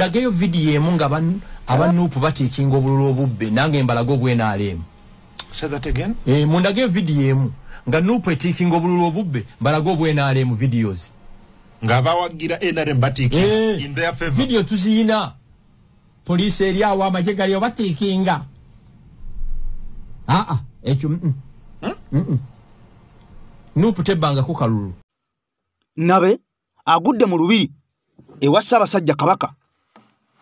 Mundageyo vidiyo emu nga aba NUP batiikinga obululu obubbe, nange mbalaga obwa NRM. Say that again? Mundageyo vidiyo emu nga NUP etiikinga obululu obubbe, mbalaga obwa NRM videos. Nga bawagira NRM batiikinga in their favor. Video tuziyina. Poliisi eri awo, amagye galiyo, batiikinga. Aa, ekyo NUP tebbangako kalulu. Nabe agudde mu lubiri ewa Ssaabasajja Kabaka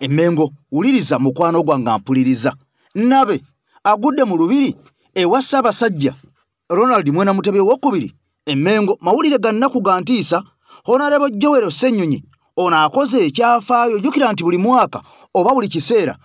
Emmengo. Wuliriza mukwano gwange, mpuliriza. Nabe agudde mu lubiri ewa Ssaabasajja Ronald Mwena Mutebi owokubiri Emmengo. Mawulire ga nnaku ga ntiisa. Honorable Joel Ssenyonyi ono akoze ekyafaayo. Jjukira nti buli mwaka oba buli kiseera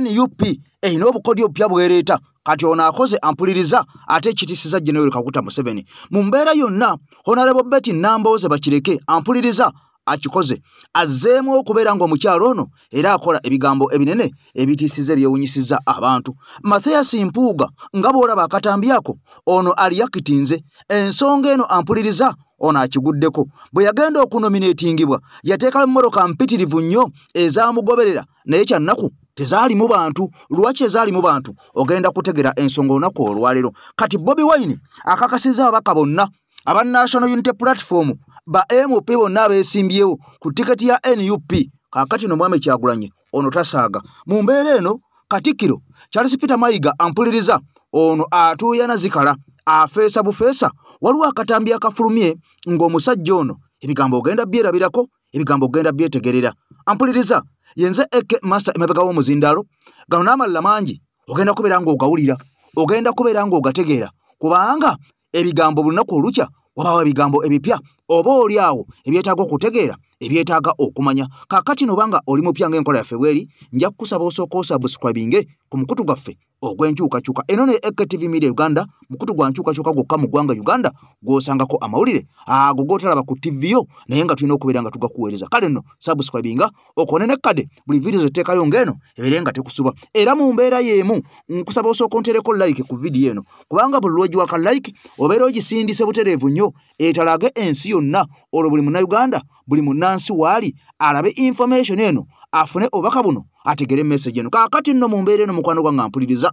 NUP erina obukodyo obupya bwereeta. Kati ono akoze, ampuliriza, ate ekitiisiza General Kaguta Museveni. Mu mbeera yonna, Honorable Betty Nambooze Bakireke, ampuliriza, akikoze, azzeemu okubeera ng'omukyalo ono era akola ebigambo ebinene ebitiisiza, ebyewunyisiza abantu. Mathias Mpuuga, nga bw'olaba akatambi ako, ono aliyakitinze ensonga eno. Ampuliriza, ono akiguddeko. Bwe yagenda okunominatingibwa, yateekawo emmotoka mpitirivu nnyo ezaamugoberera, naye kyannaku tezaalimu bantu. Lwaki ezaalimu bantu? Ogenda kutegera ensonga olunaku olwaleero. Kati Bobi Wine akakasizza ababaka bonna aba National Unity Platform, ba MP bonna abeesimbyewo ku tiketi ya NUP. Kaakati no mwami Kyagulanyi ono tasaaga. Mu mbeera eno, Katikkiro Charles Peter Mayiga, ampuliriza, ono atuuyana zikala, afeesa bufeesa. Waliwo akatambi akafulumye ng'omusajja ono ebigambo ogenda byerabirako, ebigambo ogenda byetegerera. Ampuliriza, yenze Eke Master emabega w'omuzindaalo. Gano n'amalala mangi ogenda kubeera ng'ogawulira, ogenda kubeera ng'ogategeera, kubanga ebigambo buli lunaku olukya wabaawo ebigambo ebipya oba oli awo ebyetaaga okutegeera, ebyetaaga okumanya. Kaakati nobanga oli mupya, ng'enkola yaffe bweri, nja kukusaba osooka osubscribinge ku mukutu gwaffe ogw'enkyukakyuka. Eno ne AKTV Media Uganda, mukutu gwa nkyukakyuka gwokka mu ggwanga Uganda gw'osangako amawulire ago g'otalaba ku TV yo, naye nga tulina okubeera nga tugakuweereza. Kale nno subscribinga, okone nekkade, buli vidiyo zetuteekayo ng'eno ebeere nga tekusuba. Era mu mbeera y'emu nkusaba osooka ontereko like ku vidiyo eno, kubanga buli lw'ogiwaka like obeera ogisindise butereevu nnyo etalage ensi yonna, olwo buli Munnayuganda, buli munnansi waali alabe information eno, afune obubaka buno, ategere message eno. Kaakati nno mu mbeera eno, mukwano gwange mpuliriza,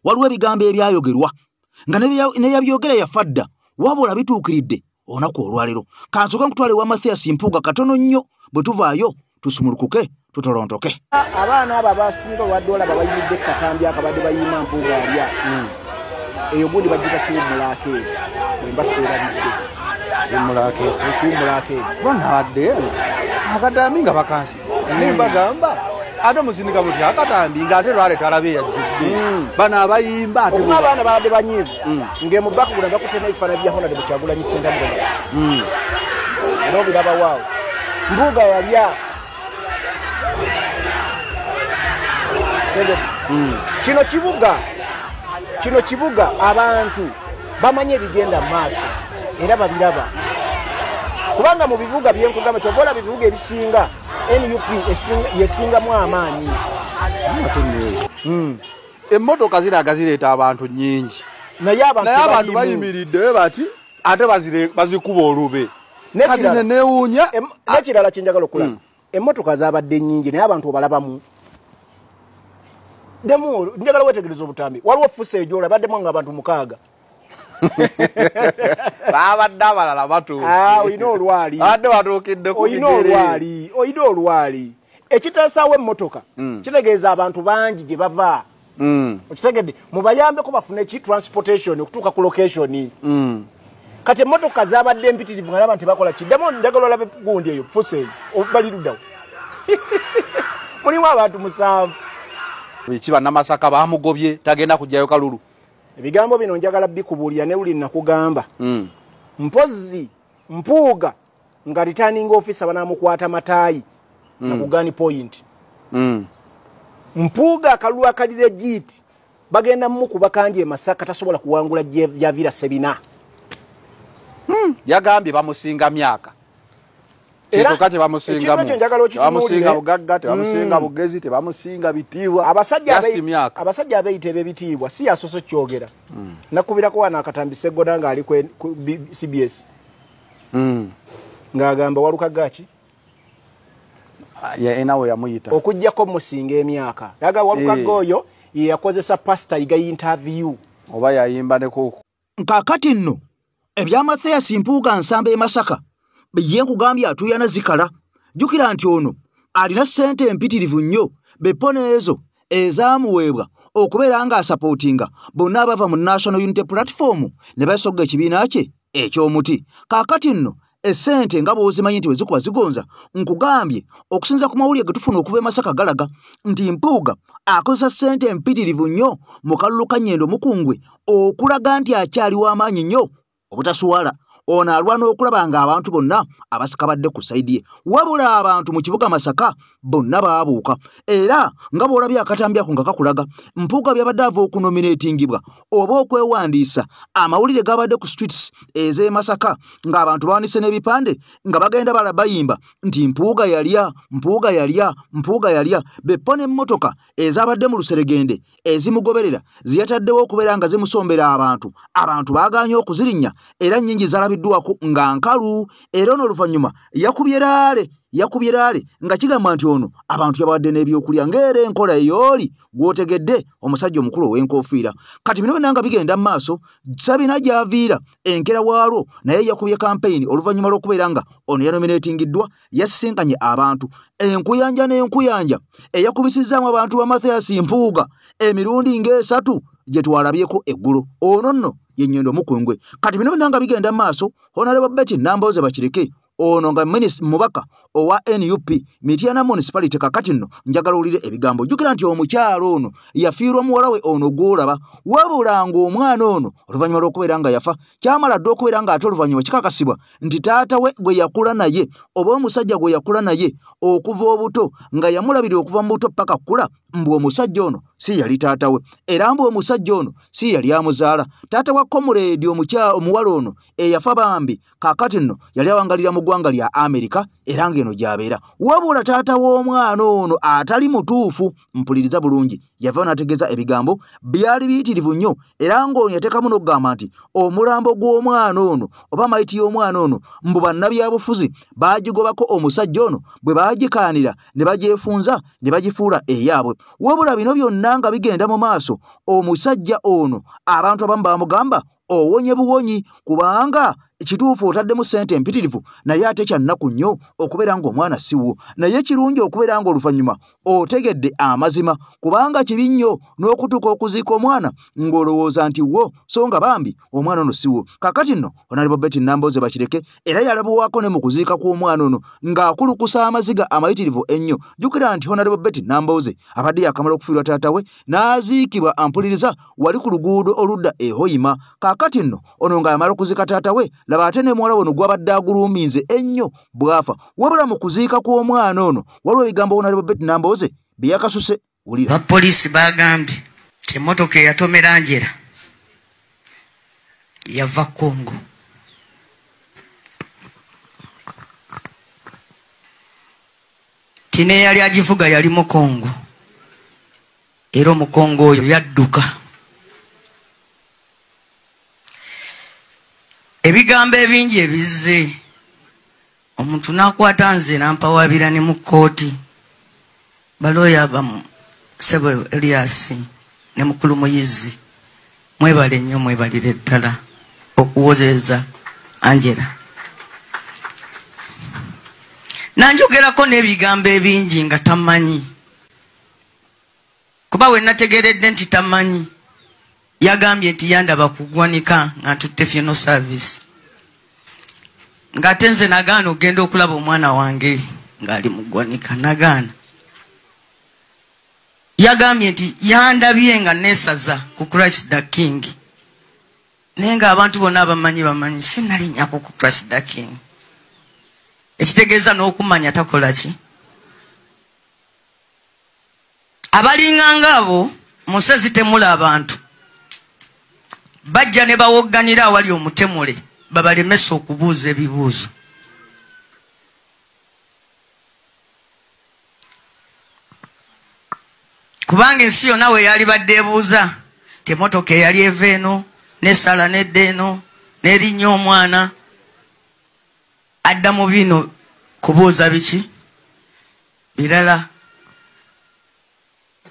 waliwo ebigambo ebyayogerwa nga neyabyogera yafa dda, wabula bituukiridde olunaku olwaleero. Kansooke nkutwale wa Mathias Mpuuga katono nnyo, bwe tuvaayo tusumulukuke, tutolontoke. Abaana abo abasinga olwadde olaba bayimidde katambi akabadde bayima Mpuuga alya eyo gundi bagita Kiwummula Arcade, bwe mba seerabidde. Kiwummula Arcade. Banabadde akatambi nga bakansi, naye mbagamba ate musindika muti akatambi ng'ate lwale talabe yajjudde bano abayimba ate. Okuba abaana babadde banyiivu ng'emu bakugula bakutte n'ebifaananyi bya Honorable Kyagulanyi Ssentamu era obiraba waawo. Mpuuga yalya. Kino kibuga, kino kibuga, abantu bamanyi ebigenda mu maaso era babiraba, kubanga mu bibuga byenkugamba, kyova olaba ebibuga ebisinga NUP yesingamu amaanyi. Emmotoka ziraga zireeta abantu nnyingi, naye naye abantu bayimiridde bati ate bazikuba olube. Kati nenewuunya. N'ekirala kyenjagala okulaba, emmotoka zabadde nnyingi, naye abantu obalabamu demu. Njagala wetegereza obutambi, waliwo fusa ejola baddemu nga abantu 6. Babadde abalala batuuse. Olina olwali. Babadde batuukidde ku Olina olwali, olina olwali. Ekiteesaawo emmotoka kitegeeza abantu bangi gye bava. Okitegedde? Mubayambeko bafune ki transportation okutuuka ku location. Kati emmotoka zabadde empitirivu nga n'abantu tebakola kiddemu. Njagala olabe gundi eyo, fusa eyo bali luddawo, mulimu abantu 7. Biki, bannamasaka bamugobye, tagenda kujjayo kalulu. Ebigambo bino njagala bikubuulira ne luli nakugamba. Mpozzi Mpuuga nga returning officer banamukwata mataayi na ku gun point. Mpuuga akalulu akali legit bagenda mukuba kanji e Masaka, tasobola kuwangula Javira Sebina. Yagambye bamusinga myaka. Era Kyokka tebamusingamu. ekintu ekyo njagala okitunuulire. Tebamusinga bugagga, tebamusinga bugezi, tebamusinga bitiibwa. Abasajja Just myaka. Abasajja abeeyita eb'ebitiibwa si yasoose kyogera. Nakubirako wano akatambi Seggoda ng'ali ku CBS ng'agamba walukaga ki? Enawe yamuyita okuggyako musinga emyaka. Yaga Walukagga oyo ye yakozesa pastor Yiga interview oba yayimba ne ku Kaakati nno ebya Mathias Mpuuga Nsamba e Masaka ye nkugambye atuuyana zikala. Jjukira nti ono alina ssente empitirivu nnyo bepona ezo ezaamuweebwa okubeera ng'asapootinga bonna abava mu National Unity Platform ne basogga ekibiina kye eky'omuti. Kaakati nno essente nga bw'ozimanyi nti wezikuba zigonza, nkugambye okusinza ku mawulire ge tufuna okuva e Masaka galaga nti Mpuuga akozesa ssente empitirivu nnyo mu kalulu ka Nnyendo Mukungwe okulaga nti akyali w'amaanyi nnyo obutaswala. Ono alwana okulaba ng'abantu bonna abasika badde ku sayidi ye, wabula abantu mu kibuga Masaka bonna baabuuka. Era nga bw'olabye akatambi ako nga kakulaga Mpuuga byabadde ava okunominatingibwa oba okwewandiisa, amawulire gabadde ku streets ez'e Masaka ng'abantu bawanise n'ebipande nga bagenda bayimba nti Mpuuga yalya, Mpuuga yalya, Mpuuga yalya. Beppo n'emmotoka ezabadde mu luseregende ezimugoberera ziyataddewo okubeera nga zimusombera abantu, abantu baagaanye okuzirinnya era nnyingi zalabiddwako nga nkalu. Era ono oluvannyuma yakubye raale nga kigamba nti ono abantu yabawadde n'ebyokulya ng'era enkola eyooli gw'otegedde omusajja omukulu ow'enkofiira. Kati bino byonna nga bigenda mu maaso, Sabina gy'aviira enkera waalwo naye yakubye kampeyini oluvannyuma lw'okubeera nga ono yanominatingiddwa, yasisinkanye abantu enkuyanja n'enkuyanja eyakubisizzaamu abantu ba Mathias Mpuuga emirundi ng'esatu gye twalabyeko eggulo. Ono nno ye Nnyendo Mukungwe. Kati bino byonna nga bigenda mu maaso, Honorable Betty Nambooze Bakireke ono nga mubaka owa NUP Mityana Municipality, kakati nno njagala owulire ebigambo. Jjukira nti omukyalo ono yafiirwa muwala we ono gw'olaba, wabula ng'omwana ono oluvannyuma lw'okubeera nga yafa kyamala dda okubeera ng'ate oluvannyuma kikakasibwa nti taata we gwe yakula naye oba omusajja gwe yakula naye okuva obuto nga yamulabirira okuva mu buto paka kkula, mbu omusajja ono si yali taata we, era mbu omusajja ono si yali amuzaala. Taata wa Comrade omuwala ono eyafa bambi kaakati nno yali awangalira mu ggwanga lya Amerika era ng'eno gy'abeera. Wabula taata w'omwana ono atali mutuufu, mpuliriza bulungi, yava n'ategeeza ebigambo byali biyitirivu nnyo, era ng'ono yateekamu n'okugamba nti omulambo gw'omwana ono oba mayiti y'omwana ono mbu bannabyabufuzi baagigobako omusajja ono bwe baagikaanira ne bagyefunza ne bagifuula eyaabwe. Wabula bino byonna nga bigenda mu maaso, omusajja ono abantu abamu baamugamba owonye buwonyi kubanga kituufu otaddemu ssente empitirivu, naye ate kya nnaku nnyo okubeera ng'omwana si wo. Naye kirungi okubeera ng'oluvannyuma otegedde amazima, kubanga kibi nnyo n'okutuuka okuziika omwana ng'olowooza nti wo, so nga bambi omwana ono si wo. Kaakati nno Honorable Betty Nambooze Bakireke era yalabwako ne mu kuziika kw'omwana ono ng'akulukusa amaziga amayitirivu ennyo. Jjukira nti Honorable Betty Nambooze abadde yakamala okufiirwa taata we n'aziikibwa ampuliriza wali ku luguudo oludda e Hoima. Kaakati nno ono ng'amala okuziika taata we, laba ate ne muwala ono gw'abadde aguluminze ennyo bw'afa. Wabula mu kuziika kw'omwana ono waliwo ebigambo Honorable Betty Nambooze bye yakasuse. Wulira. Abapoliisi baagambye nti emmotoka eyatomera Angela yava Congo. Nti n'eyali agivuga yali Mukongo, era Omukongo oyo yadduka. Ebigambo ebingi ebizze, omuntu n'akwata nze n'ampawabira ne mu kkooti. Balooya bamu Ssebo Elias ne Mukulu Muyizi, mwebale nnyo, mwebalire ddala okuwozeeza Angela. Nanjogerako n'ebigambo ebingi nga tamanyi, kuba we nategeeredde nti tamanyi, yagambye nti yandaba kugwanika nga ntutte funeral service, ng'ate nze nagaana okugenda okulaba omwana wange ng'ali mu ggwanika, nagaana. Yagambye nti yandabye nga neesaza ku Christ the King, naye ng'abantu bonna abamanyi bamanyi sinnalinnyako ku Christ the King, ekitegeeza n'okumanya takola ki. Abalinganga abo mu nsi ezitemula abantu bajja ne bawogganira awali omutemule babalemesa okubuuza ebibuuzo. Kubanga ensi yonna we yali badde ebuuza nti emmotoka eyali eva eno n'esala n'edda eno n'erinnya omwana adda mu bino kubuuza biki. Birala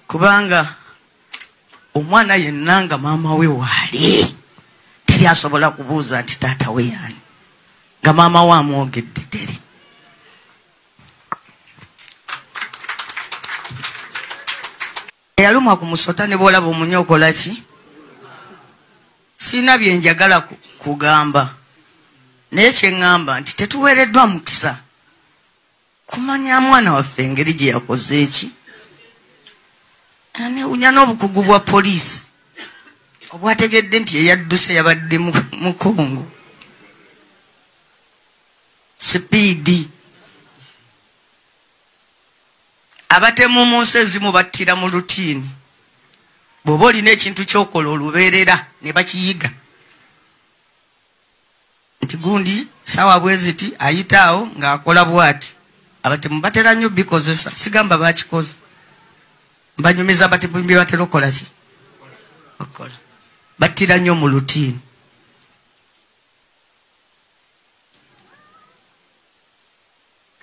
kubanga omwana yenna nga maama we waali teri asobola kubuuza nti taata we yaani, nga maama we amwogedde teri. Eyalumwa ku musota ne bw'olaba omunye okola ki? Sirina bye njagala kugamba, naye kye ŋŋamba nti tetuweereddwa mukisa kumanya mwana waffe engeri gye yakoze eki. Anewunya n'obukugu bwa poliisi obwategedde nti eyadduse yabadde mukongo sipiidi. Abatemu mu nsi ezimu battira mu lutiini. Bw'oba olina ekintu ky'okola olubeerera ne bakiyiga nti gundi saawa bwe ziti ayita awo ng'akola bw'ati. Abatemu batera nnyo bikozesa, sigamba bakikoze, mbanyumiza abatemu bye batera okukola ki? Okukola. Battira nnyo mu lutiini.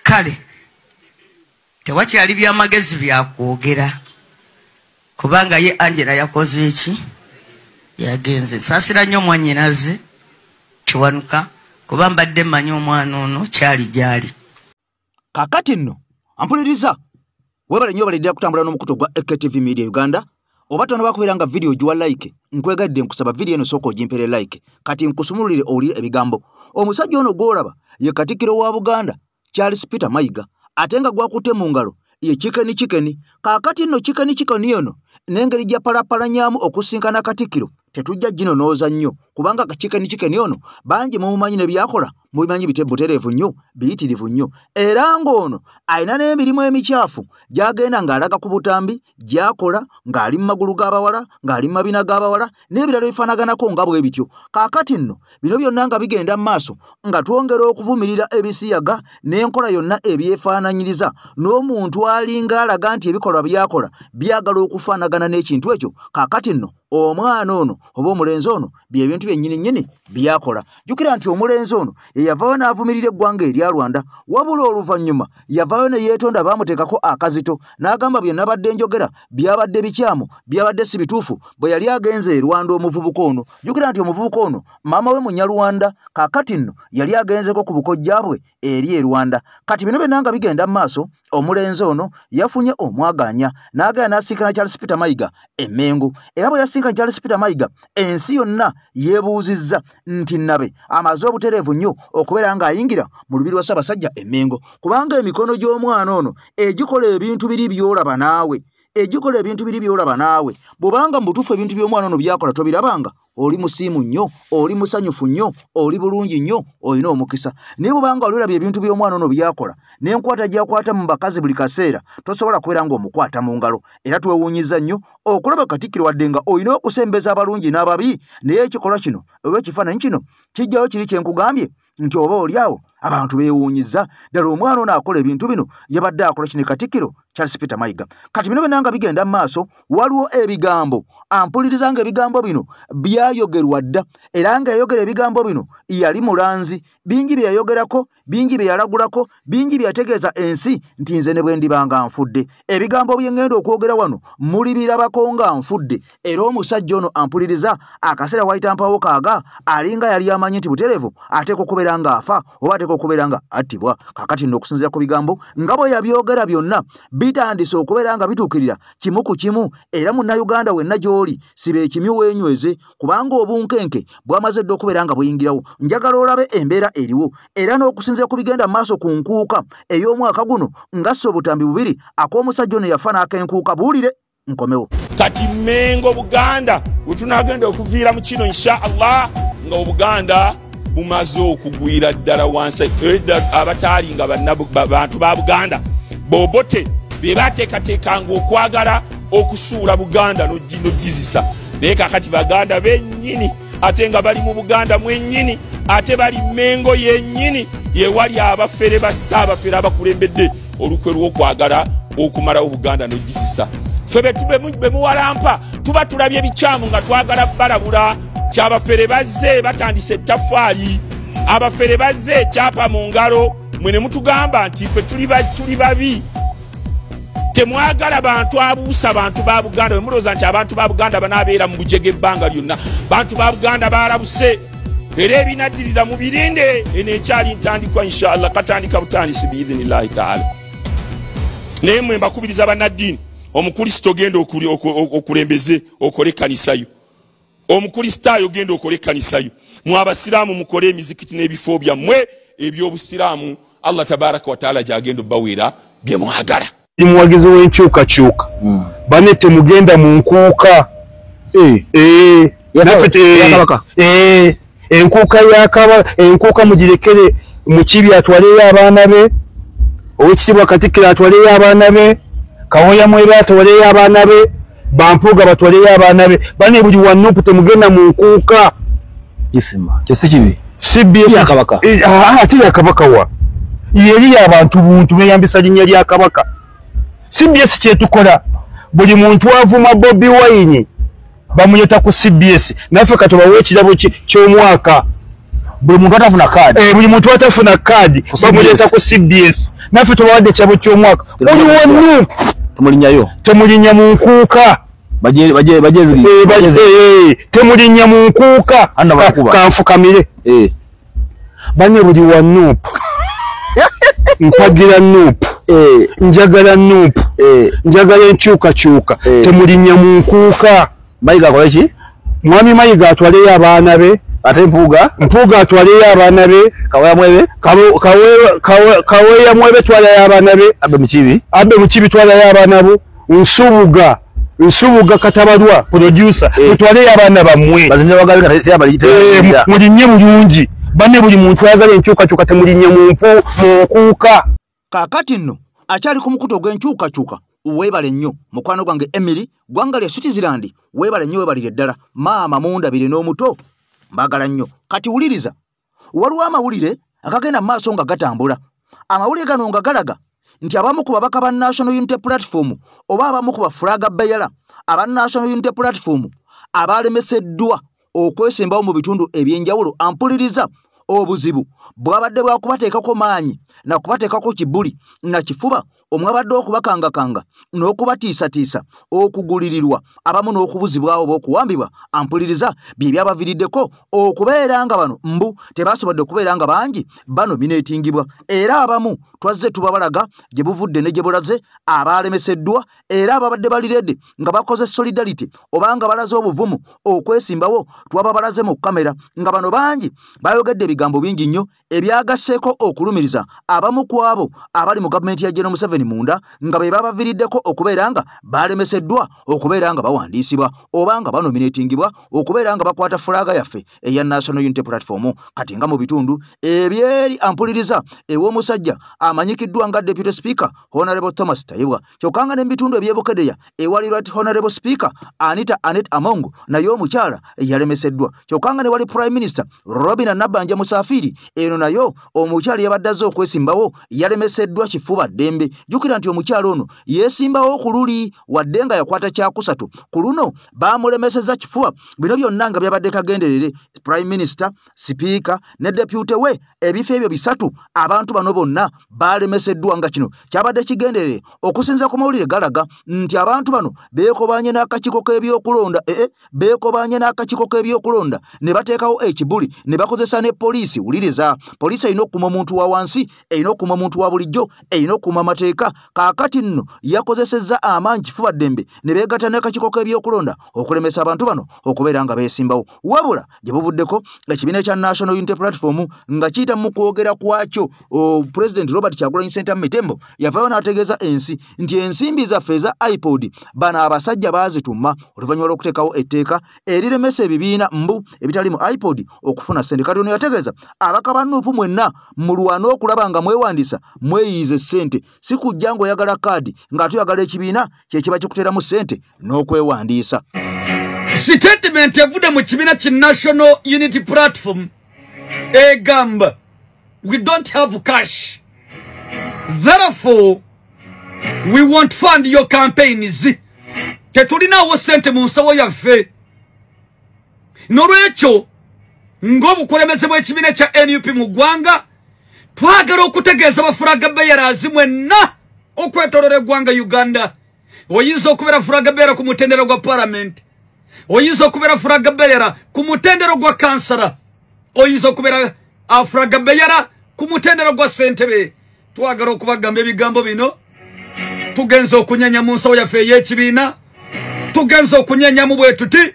Kale tewakyali byamagezi byakwogera kubanga ye Angela yakoze eki? Yagenze. Nsaasira nnyo mwannyinaze Kiwanuka kuba mbadde mmanyi omwana ono kyali gyali. Kaakati nno ampuliriza, weebale nnyo baliddira kutambula n'omukutu gwa AKTV Media Uganda. Oba tonaba kubeera nga vidiyo ogiwa like, nkwegadde nkusaba vidiyo eno sooka ogimpere like. Kati nkusumululire owulire ebigambo. Omusajja ono gw'olaba ye Katikkiro wa Buganda Charles Peter Mayiga, ate nga gwakutte mu ngalo ye Chicken Chicken. Kaakati nno Chicken Chicken ono n'engeri gya palapalanyaamu okusinkana Katikkiro tetujja ginonooza nnyo, kubanga Chicken Chicken ono bangi mumumanyi ne byakola mubimanyi butereevu nnyo, biyitirivu nnyo. Era ng'ono alina n'emirimu emikyafu gy'agenda ng'alaga ku butambi gy'akola ng'ali mu magulu g'abawala, ng'ali mu mabina g'abawala n'ebirala ebifaanaganako nga bwe bityo. Kaakati nno bino byonna nga bigenda mu maaso nga twongera okuvumirira ebisiyaga n'enkola yonna ebyefaananyiriza n'omuntu alinga alaga nti ebikolwa by'akola byagala okufaanagana n'ekintu ekyo. Kaakati nno omwana ono oba omulenzi ono byebintu byennyini nnyini byakola. Jjukira nti omulenzi ono yeyavaayo n'avumirira eggwanga erya Rwanda, wabula oluvannyuma yavaayo ne yeetonda, baamuteekako akazito n'agamba bye nabadde njogera byabadde bikyamu, byabadde si bituufu bwe yali agenze e Rwanda omuvubuka ono. Jjukira nti omuvubuka ono maama we Munyarwanda, kaakati nno yali agenzeko ku bukojja bwe eri e Rwanda. Kati bino byonna nga bigenda mu maaso, omulenzi ono yafunye omwaganya n'agenda n'asinkana Charles Peter Mayiga e Mmengo. Era bwe yasinkana Charles Peter Mayiga, ensi yonna yeebuuzizza nti Nabe amaze obutereevu nnyo okubeera ng'ayingira mu lubiri lwa Ssaabasajja e Mmengo, kubanga emikono gy'omwana ono egikola ebintu biri by'olaba naawe, egikola ebintu biri by'olaba naawe. Bw'obanga mu butuufu ebintu by'omwana ono by'akola tobirabanga, oli musiimu nnyo, oli musanyufu nnyo, oli bulungi nnyo, olina omukisa. Naye bw'obanga oli olabye ebintu by'omwana ono by'akola n'enkwata gy'akwata mu bakazi buli kaseera, tosobola kubeera ng'omukwata mu ngalo. Era twewuunyizza nnyo okulaba Katikkiro wadde nga olina okusembeza abalungi n'ababi, naye ekikolwa kino oba ekifaananyi kino kijjayo kiri kye nkugambye nti oba oli awo abantu beewuunyizza ddala omwana ono akola ebintu bino yabadde akola kino Katikkiro Charles Peter Mayiga. Kati bino byonna nga bigenda mu maaso, waliwo ebigambo ampuliriza nga ebigambo bino byayogerwa dda, era nga yayogera ebigambo bino yali mulanzi. Bingi bye yayogerako, bingi bye yalagulako, bingi bye yategeeza ensi nti nze ne bwe ndiba nga nfudde, ebigambo bye ŋŋenda okwogera wano mulibirabako nga nfudde. Era omusajja ono ampuliriza akaseera wayita mpawo kaaga alinga yali amanyi nti butereevu ateekwa okubeera ng'afa oba ateekwa okubeera nga attibwa. Kaakati nno okusinziira ku bigambo nga bwe yabyogera byonna bitandise okubeera nga bituukirira kimu ku kimu. Era munnayuganda wenna gy'oli siba ekimyu weenyweze, kubanga obunkenke bwamaze dda okubeera nga buyingirawo. Njagala olabe embeera eriwo, era n'okusinziira ku bigenda mu maaso ku nkuuka ey'omwaka guno ngassa obutambi bubiri ak'omusajja ono yafa n'akenkuuka. Buwulire nkomewo. Kati Mmengo Buganda we tunaagenda okuviira mu kino insha Allah nga Obuganda bumaze okugwira ddala wansi. Abataali nga bantu ba Buganda Bobote be bateekateekanga okwagala okusuula Buganda n'ogizisa, naye kaakati Baganda bennyini ate nga bali mu Buganda mwennyini, ate bali Mmengo yennyini yewali abafere bassaabafere abakulembedde olukwe lw'okwagala okumalawo Buganda n'ogizisa. Ffe bemuwalampa tuba tulabye bikyamu nga twagala balabula kyabafere bazze batandise ettaffaali, abafere bazze ekyapa mu ngalo, mwe ne mutugamba nti ffe tuli babi. Temwagala bantu abuusa bantu ba Buganda. Bwe mulowooza nti abantu ba Buganda banaabeera mu bujega ebbanga lyonna, bantu ba Buganda baalabuse era ebinaddirira mubirinde. Eno ekyali ntandikwa, inshallah katandika butandisi biidhinillahi taala. Naye mwe mbakubiriza bannaddiini, omukulisito genda okulembeze okole ekkanisayo, omukulisitaayo genda okole ekkanisayo, mwe abasiraamu mukole emizikiti n'ebifo byammwe eby'obusiraamu. Allah tabaraka wataala gyagenda obbaweera bye mwagala. Ndi muwagizi w'enkyukakyuka, bane temugenda mu nkuuka. Enkuuka yakaba, enkuuka mugirekere Mukibi atwaleyo abaana be, Oweekitiibwa Katikkiro atwaleyo abaana be, Kawoya Mwebe atwaleyo abaana be, Bampuuga batwaleyo abaana be. Bane buli wa NUP temugenda mu nkuuka. Isima kyo si kibi. CBS ya Kabaka. Ate ya Kabaka wa yeri abantu buntu beyambisa linnya lya Kabaka. CBS kyetukola, buli muntu avuma Bobi Wine bamuyeta ku CBS, naffe katubawe ekirabo ky'omwaka. Buli muntu atafuna kaadi, buli muntu atafuna kaadi bamuyeta ku CBS, naffe tubawadde ekirabo ky'omwaka. Oli wa NUP temulinnyayo, temulinnya mu nkuuka. Temulinnya mu nkuuka. Kanfukamire bane buli wa NUP mpagira NUP, njagala NUP, njagala enkyukakyuka, temulinnya mu nkuuka. Mayiga akole ki? Mwami Mayiga atwaleyo abaana be, ate Mpuuga, Mpuuga atwaleyo abaana be, Kaweya Mwebe, Kaweya Mwebe twalayo abaana be, Abe Mukibi, Abe Mukibi twalayo abaana bo, Nsubuga, Nsubuga Katabalwa producer, mutwaleyo abaana bammwe. Mulinnye bulungi banne, buli muntu ayagala enkyukakyuka temulinnya mu nkuuka. Kaakati nno akyali ku mukutu ogw'enkyukakyuka, weebale nnyo mukwano gwange Emily, ggwanga lya Switzerland, weebale nnyo, weebalire ddala. Maama mundabire n'omuto, mbaagala nnyo. Kati wuliriza, waliwo amawulire agagenda mu maaso nga gatambula. Amawulire gano nga galaga nti abamu ku babaka ba National Unity Platform oba abamu ku ba flag bearer aba National Unity Platform abalemeseddwa okwesimbawo mu bitundu ebyenjawulo, ampuliriza, obuzibu bwabadde bwakubateekako maanyi na kubateekako kibuli na kifuba, omwabadde okubakangakanga n'okubatiisatiisa, okugulirirwa abamu n'okubuzibwawo oba okuwambibwa. Ampuliriza, bye byabaviiriddeko okubeera nga bano mbu tebasobodde okubeera nga bangi banomineetingibwa, era abamu twazze tubabalaga gye buvudde ne gye bulaze abalemeseddwa, era ababadde baliredde nga bakoze solidarity oba nga balaze obuvumu okwesimbawo twababalaze mu kamera, nga bano bangi bayogedde ebigambo bingi nnyo ebyagasseeko okulumiriza abamu ku abo abali mu gavumenti ya General Museveni munda nga be babaviiriddeko okubeera nga balemeseddwa okubeera nga bawandiisibwa oba nga banomineetingibwa okubeera nga bakwata fulaga yaffe eya National Unity Platform. Kati nga mu bitundu ebyeri, ampuliriza, ew'omusajja amanyikiddwa nga Deputy Speaker Honorable Thomas Tayebwa, kyokka nga ne mu bitundu eby'Ebukedeya ewali Right Honorable Speaker Anita Anet Among naye omukyala yalemeseddwa, kyokka nga ne wali Prime Minister Robina Nabbanja Musafiri eno nayo omukyala yabadde azze okwesimbawo yalemeseddwa kifuba ddembe. Jjukira nti omukyala ono yeesimbawo ku luli wadde nga yakwata kyakusatu, ku luno baamulemesezza kifuba. Bino byonna nga byabadde kagenderere, Prime Minister, Speaker ne Deputy we, ebifo ebyo bisatu abantu bano bonna balemeseddwa, nga kino kyabadde kigenderere. Okusinza ku mawulire galaga nti abantu bano beekobanye n'akakiiko k'ebyokulonda, beekobanye n'akakiiko k'ebyokulonda ne bateekawo ekibuli ne bakozesa ne poliisi. Wuliriza, poliisi erina okukuuma omuntu wa wansi, erina okukuuma omuntu wa bulijjo, erina okukuuma amateeka. Kaakati nno yakozesezza amaanyi kifuba ddembe ne beegatta n'akakiiko k'ebyokulonda okulemesa abantu bano okubeera nga beesimbawo. Wabula gye buvuddeko ekibiina kya National Unity Platform nga kiyita mu kwogera kwakyo, President Robert Kyagulanyi Ssentamu Mitembo yavaayo n'ategeeza ensi nti ensimbi zaffe eza iPod bano abasajja baazituma oluvannyuma lw'okuteekawo etteeka eriremesa ebibiina mbu ebitali mu iPod okufuna ssente. Kati ono yategeeza abaka ba NUP mwenna mulwane okulaba nga mwewandiisa mweyiize ssente, si kujja ng'oyagala kaadi ng'ate oyagala ekibiina kye kiba kikuteeramu ssente n'okwewandiisa. Statement evudde mu kibiina ki National Unity Platform egamba we don't have cash, therefore we won't fund your campaigns. Tetulinaawo ssente mu nsawo yaffe, n'olwekyo ng'obukulembeze bw'ekibiina kya NUP mu ggwanga twagala okutegeeza ba flag bearers mwenna okwetolora eggwanga Uganda. Oyinza okubeera flag bearer ku mutendera gwa parliament, oyinza okubeera flag bearer ku mutendera gwa kansala, oyinza okubeera flag bearer ku mutendera gwa ssentebe. Twagala okubagamba ebigambo bino. Tugenza okunyenya mu nsawo yaffe ey'ekibiina, tugenza okunyenyamu bwe tuti.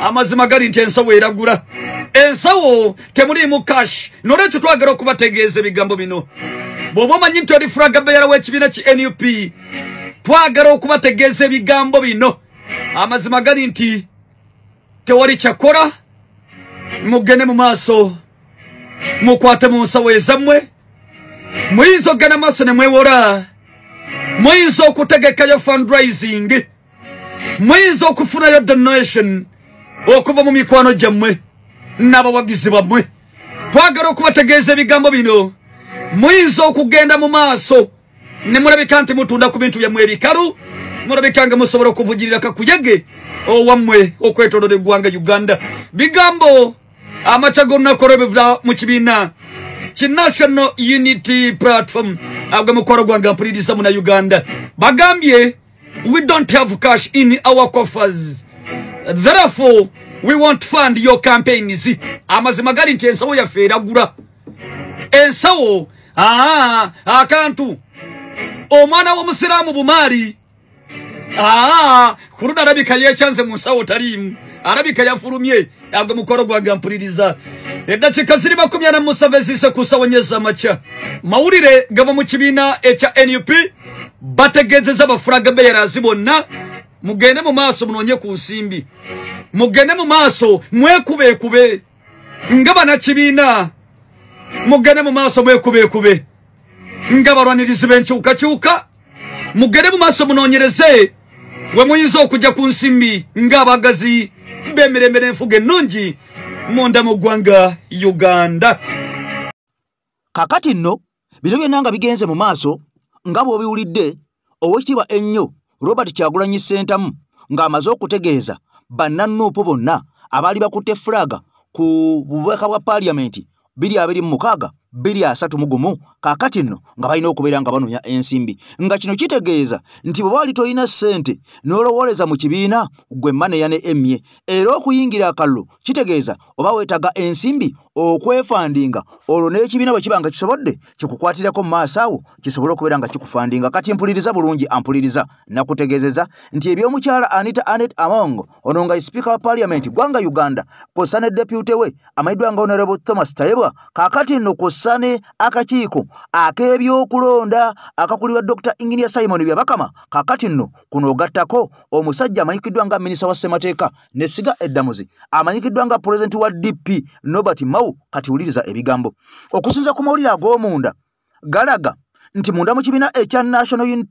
Amazima gali nti ensawo eragula, ensawo temuliimu cash. Nolwekyo twagala okubategeeza ebigambo bino. Bw'oba omanyi nti oli flag bearer w'ekibiina ki NUP, twagala okubategeeza ebigambo bino. Amazima gali nti tewali kyakola, mugende mu maaso mukwate mu nsawo ezammwe. Muyinza okugenda maaso ne mwewola, muyinza okutegekayo fundraising, muyinza okufunayo donation okuva mu mikwano gyammwe n'abawagizi bammwe. Twagala okubategeeza ebigambo bino. Muyinza okugenda mu maaso ne mulabika nti mutunda ku bintu byammwe ebikalu, mulabika nga musobola okuvugirira kakuyege owammwe okwetooloola eggwanga Uganda. Bigambo amakya g'olunaku olw'ebiva mu kibiina ki National Unity Platform. Agwe mukwano gwange mpuliriza muna Uganda, bagambye we don't have cash in our coffers, therefore we won't fund your campaigns. Amazima gali nti ensawo yaffe eragula, ensawo akantu omwana w'omusiraamu bumaali ku luno alabika yeekyanze mu nsawo taliimu, alabika yafulumye. Agwe mukwano gwange mpuliriza, eddakiika ziri 47 eziyise ku nsawo nnya amakya. Mawulire gava mu kibiina ekya NUP, bategeezezza ba flag bearers bonna mugende mu maaso munoonye ku nsimbi, mugende mu maaso mwekubeekube nga bannakibiina, mugende mu maaso mwekubeekube nga balwanirizi b'enkyukakyuka, mugende mu maaso munoonyereze we muyinza okujja ku nsimbi ng'abagazi b'emirembe n'enfuga ennungi munda mu ggwanga Uganda. Kakati nno bino byonna nga bigenze mu maaso nga bw'obiwulidde, Oweekitiibwa ennyo Robert Kyagulanyi Ssentamu ng'amaze okutegeeza bannanuupu bonna abaali bakutte fulaga ku bubaka bwa paaliyamenti 2026 2031, kaakati nno nga balina okubeera nga banoonya ensimbi, nga kino kitegeeza nti bwe wali tolina ssente n'olowooleza mu kibiina gwe maneya ne emmye, era okuyingira akalulu kitegeeza oba weetaaga ensimbi okwefandinga, olwo n'ekibiina bwe kiba nga kisobodde kikukwatirako mu maaso awo kisobole okubeera nga kikufandinga. Kati mpuliriza bulungi, ampuliriza, nakutegeezeza nti eby'omukyala Anita Annet Among ono nga sipiika wa paaliyamenti ggwanga Uganda kw'ossa ne deputy we amanyiddwa nga Honorable Thomas Tayebwa, kaakati nno kw'ossa ne akakiiko ak'ebyokulonda akakulirwa Dr. Engineer Simon Byabakama, kaakati nno kuno ogattako omusajja amanyikiddwa nga minisita wa ssemateeka n'essiga eddamuzi amanyikiddwa nga pulezidenti wa DP Norbert Mao. Kati wuliriza ebigambo. Okusinza ku mawulire ag'omunda galaga nti munda mu kibiina ekya National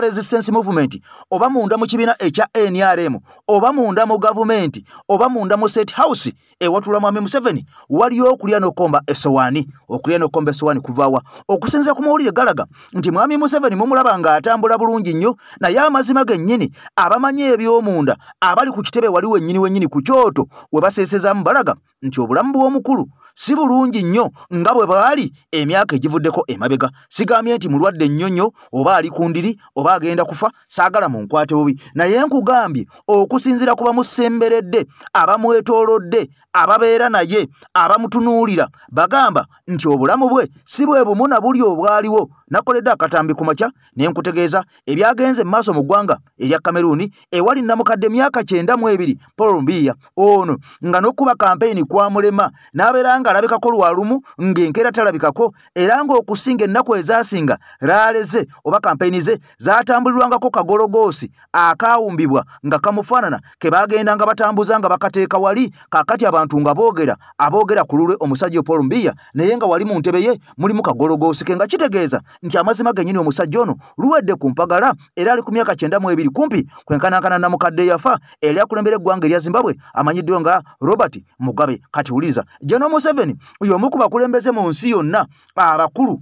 Resistance Movement, oba munda mu kibiina ekya NRM, oba munda mu gavumenti, oba munda mu State House ewatula Mwami Museveni, waliyo okulya n'okukomba essowaani. Okulya n'okukomba essowaani kuvaawa? Okusinza ku mawulire galaga nti Mwami Museveni mumulaba ng'atambula bulungi nnyo, naye amazima gennyini abamanyi eby'omunda abali ku kitebe wali wennyini wennyini ku kyoto we baseesezaamu balaga nti obulamu bw'omukulu si bulungi nnyo nga bwe bwali emyaka egivuddeko emabega. Sigambye nti mulwadde nnyo nnyo oba ali ku ndiri oba agenda kufa, saagala munkwate bubi, naye nkugambye okusinziira ku bamusemberedde, abamwetoolodde, ababeera naye, abamutunuulira, bagamba nti obulamu bwe si bwe bumu na buli obwaliwo. Nakoledde akatambi ku makya ne nkutegeeza ebyagenze mu maaso mu ggwanga erya Cameroon ewali nnamukadde emyaka 92 Paul Biya ono nga n'okuba kampeyini kwamulema n'abeera ng'alabikako lwalumu ng'enkeera talabikako, era ng'okusinga ennaku ezaasinga rally ze oba kampeyini ze zaatambulirwangako kagologoosi akaawumbibwa nga kamufaanana ke baagendanga batambuza nga bakateeka wali. Kaakati abantu nga boogera aboogera ku lulwe omusajja Paul Biya, naye nga wali mu ntebe ye mulimu kagologoosi ke, nga kitegeeza nti amazima gennyini omusajja ono luwedde ku mpagala, era ali ku myaka 92 kumpi kwenkanankana namukadde yafa eri akulembera eggwanga erya Zimbabwe amanyiddwa nga Robert Mugabe. Kati wuliriza, General Museveni y'omu ku bakulembeze mu nsi yonna abakulu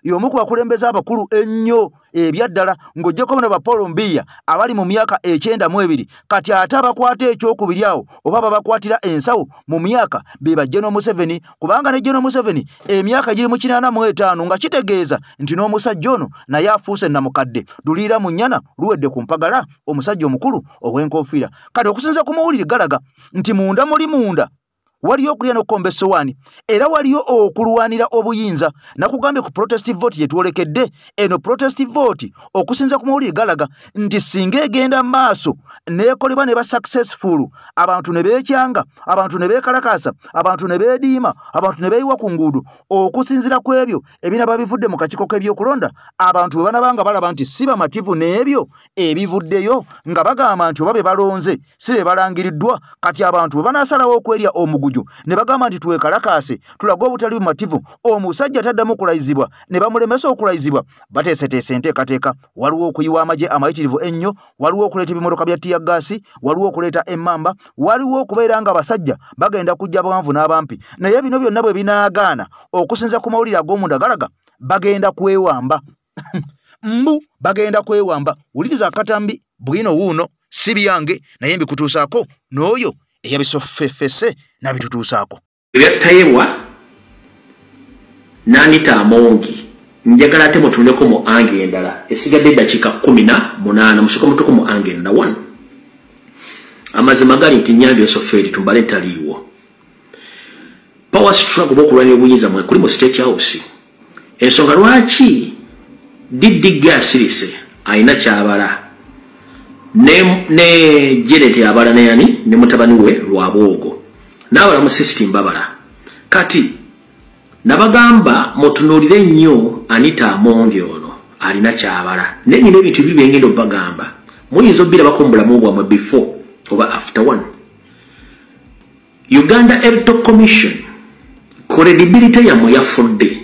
Y'omu ku bakulembeze abakulu ennyo ebyaddala ng'oggyeko bano ba Paul Mbiya abali mu myaka 92. Kati ate abakwata ekyokubiri awo oba babakwatira ensawo mu myaka be ba General Museveni, kubanga ne General Museveni emyaka giri mu 85, nga kitegeeza nti n'omusajja ono naye afuuse namukadde luliira mu nnyana luwedde ku mpagala, omusajja omukulu ow'enkofiira. Kati okusinziira ku mawulire galaga nti munda muli munda waliyo okulya n'okukomba essowaani, era waliyo okulwanira obuyinza. Nakugambye ku protest vote gye twolekedde eno, protest vote okusinza ku mawulire galaga nti singa egenda maaso n'ekolebwa ne ba successful, abantu ne beekyanga, abantu ne beekalakaasa, abantu ne beediima, abantu ne beeyiwa ku nguudo, okusinziira ku ebyo ebinaba bivudde mu kakiiko k'ebyokulonda, abantu bwe banabanga balaba nti si bamativu n'ebyo ebivuddeyo, nga bagamba nti oba be balonze si be balangiriddwa, kati abantu bwe banaasalawo okwerya omuguju ne bagamba nti twekalakaase tulage obutali bumativu, omusajja taddamu okulayizibwa ne bamulemesa okulayizibwa, bateeseteese enteekateeka. Waliwo okuyiwa amagye amayitirivu ennyo, waliwo okuleeta ebimotoka bya ttiyaggaasi, waliwo okuleeta emmamba, waliwo okubeera nga abasajja bagenda kujja abawanvu n'abampi. Naye bino byonna bwe binaagaana, okusinza ku mawulire ag'omunda galaga bagenda kwewamba. Mbu bagenda kwewamba. Wuliriza akatambi bwino wuuno, si byange naye mbikutuusaako n'oyo eyabisofefese n'abitutuusaako. Ebyattayebwa n'Anita Amongi, njagala ate mutundeko mu ange endala esigadde eddakiika 18, musooke mutuko mu ange endala. 1, amazima gali nti Nyambi Yosoferi tumbale taliiwo. Power struggle bw'okulwanya obuyinza mwe kuli mu State House. Ensonga lwaki DD asirise alina kyabala ne Janet abala ne yani ne mutabani we Lwabwogo n'abala mu system babala. Kati nabagamba mutunuulire nnyo Anita Amongi ono alina kyabala, naye nina ebintu bibi bye ngenda obbagamba, muyinza obbirabako mu bulamu bwammwe before oba after. 1, Uganda Electoral Commission credibility yammwe yafudde,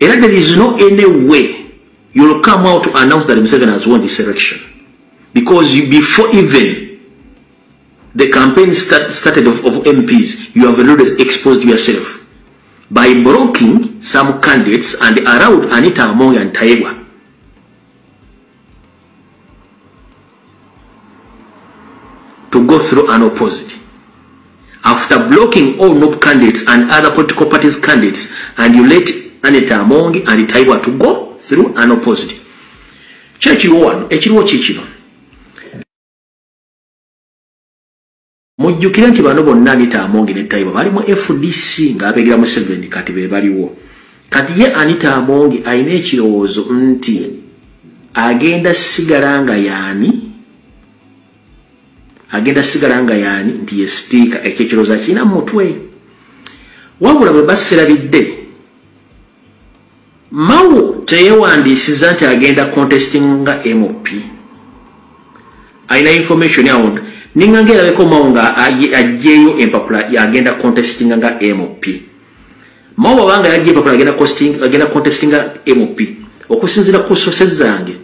era there is no any way you'll come out to announce that Museveni has won this election, because before even the campaign started of MPs, you have already exposed yourself by blocking some candidates and allowed Anita Among and Tayebwa to go through an opposite. After blocking all NUP candidates and other political parties candidates, and you let Anita Among and Tayebwa to go through an opposite. Kyekiriwo wano, ekiriwo kikino. Mujjukire nti bano bonna Anita Among ne Tayebwa bali mu FDC ng'abeegira Museveni, kati be baliwo. Kati ye Anita Among alina ekirowoozo nti agenda sigala nga yaani, agenda sigala nga yaani nti ye speaker, ekyo ekirowoozo akirina mu mutwe. Wabula bwe baserabidde, Mao teyewandiisiza nti agenda contesting nga MP. Alina information awo ninga ngerabeko Mao nga aggyeyo empapula agenda contesting nga MP. Mao bw'abanga yaggye empapula agenda contesting nga MP, okusinziira ku sources zange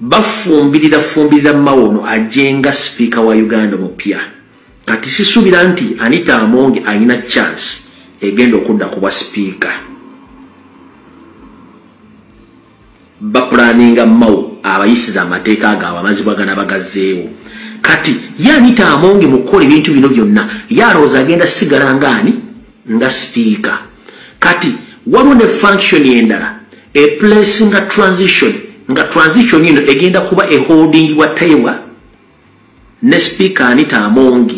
bafumbirira Mao ono ajje nga speaker wa Uganda mupya. Kati sisuubira nti Anita Among alina chance egenda okudda ku bwa speaker. Bapulaninga Mao abayisiza amateeka agaabwe amazibwa ganabagazeewo. Kati ye Anita Among mu kukola ebintu bino byonna yalowooza agenda sigala ngaani nga speaker. Kati waliwo ne function endala eplace nga transition, nga transition eno egenda kuba eholding wa Tayebwa ne speaker Anita Among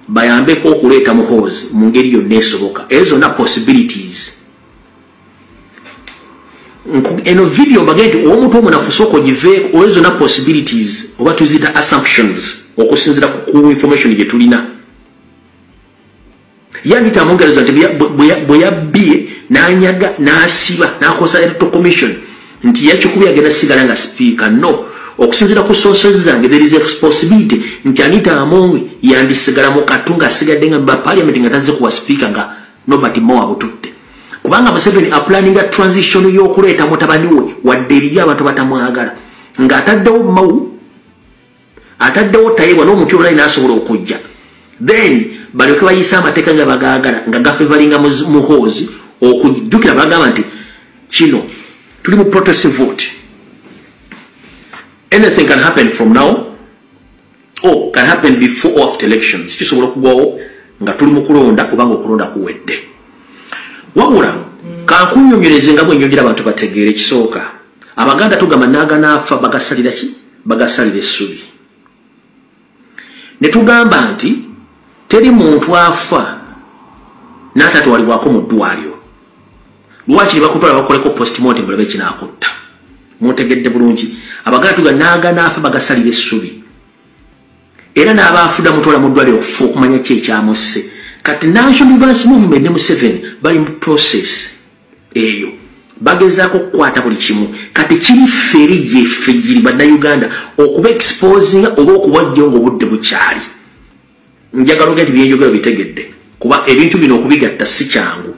bayambeko okuleeta Muhoozi mu ngeri yonna esoboka. Ezo zonna possibilities. Eno video mbagende nti omuntu omunafu sooka ogiveeko, ezo zonna possibilities oba tuziyita assumptions okusinziira ku information gye tulina. Ye Anita Among alowooza nti bwe yabbye n'anyaga n'asiba n'akosa Electoral Commission nti yakikubye agenda sigala nga speaker. No, okusinziira ku sources zange there is a possibility nti Anita Among yandisigala mu katu ng'asigadde nga mu parliament nga tazze kuwa speaker nga Norbert Mao abututte. Kubanga Museveni aplanninga transition y'okuleeta mutabani we wadde eriyo abantu batamwagala, ng'ataddewo Mao, ataddewo Tayebwa n'omuntu yonna n'asobola okujja, then balyoke bayise amateeka nga bagaagala nga gafevalinga Muhoozi okujjukira. Bagamba nti Kino tuli mu protest vote. Anything can happen from now or can happen before or after elections. Kisobola okugwawo nga tuli mu kulonda kubanga okulonda kuwedde. Wabula kankunyonyereze nga bwe abantu bategeere. Ekisooka, Abaganda tugamba naaganaafa bagasalira ki? Bagasalira essubi. Ne tugamba nti teri muntu afa n'atatwalibwako mu ddwaliro. Lwaki ne bakutwala bakoleko postmortem balabe kinaakutta? Muntegedde bulungi. Abaganda tugamba naaganaafa bagasalira essubi. Era n'abaafuda mutwala mu ddwaliro okufa okumanya ki ekyamusse. Kati National Deliverance Movement ne Museveni bali mu process eyo, bagezaako okukwata buli kimu. Kati kiri fferi gyeffe giri Bannayuganda okuba exposinga oba okubajjawo ng'obudde bukyali. Njagala oge nti byenjogera bitegedde, kuba ebintu bino okubigatta si kyangu.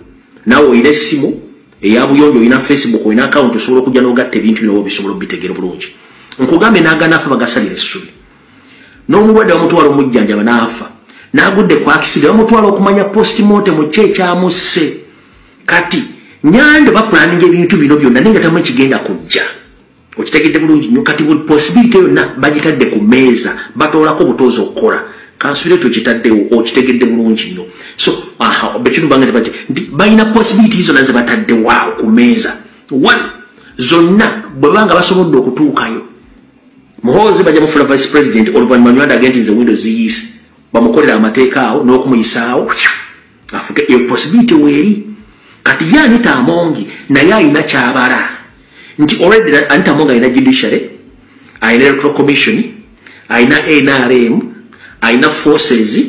Naawe olina essimu eya buyonjo, olina Facebook, olina akawunti, osobola okujja n'ogatta ebintu bino oba bisobola obitegeera bulungi. Nkugambe n'aganaafa bagasalira essubi. N'omulwadde bamutwala omujjanjaba n'afa, n'agudde ku accident bamutwala okumanya postmortem ki ekyamusse. Kati Nyando bapulaninga ebintu bino byonna naye nga tamanyi kigenda kujja. Okitegedde bulungi nnyo. Kati buli possibility yonna bagitadde ku mmeeza, batoolako butozi okukola. Kansubire tukitaddewo, okitegedde bulungi nnyo. So aha, bekintu bange nti balina possibility zonna ze bataddewo awo ku mmeeza. One, zonna bwe banga basobodde okutuukayo, Muhoozi bajja mufula vice president oluvannyuma Nywanda agenti nze windows ziyise bamukolera amateeka awo n'okumuyisaawo afuke. Eyo possibility weeri. Kati ye Anita Amongi naye alina kyabala nti already Anita Amongi alina judiciary, alina electoral commission, alina NRM, alina forces,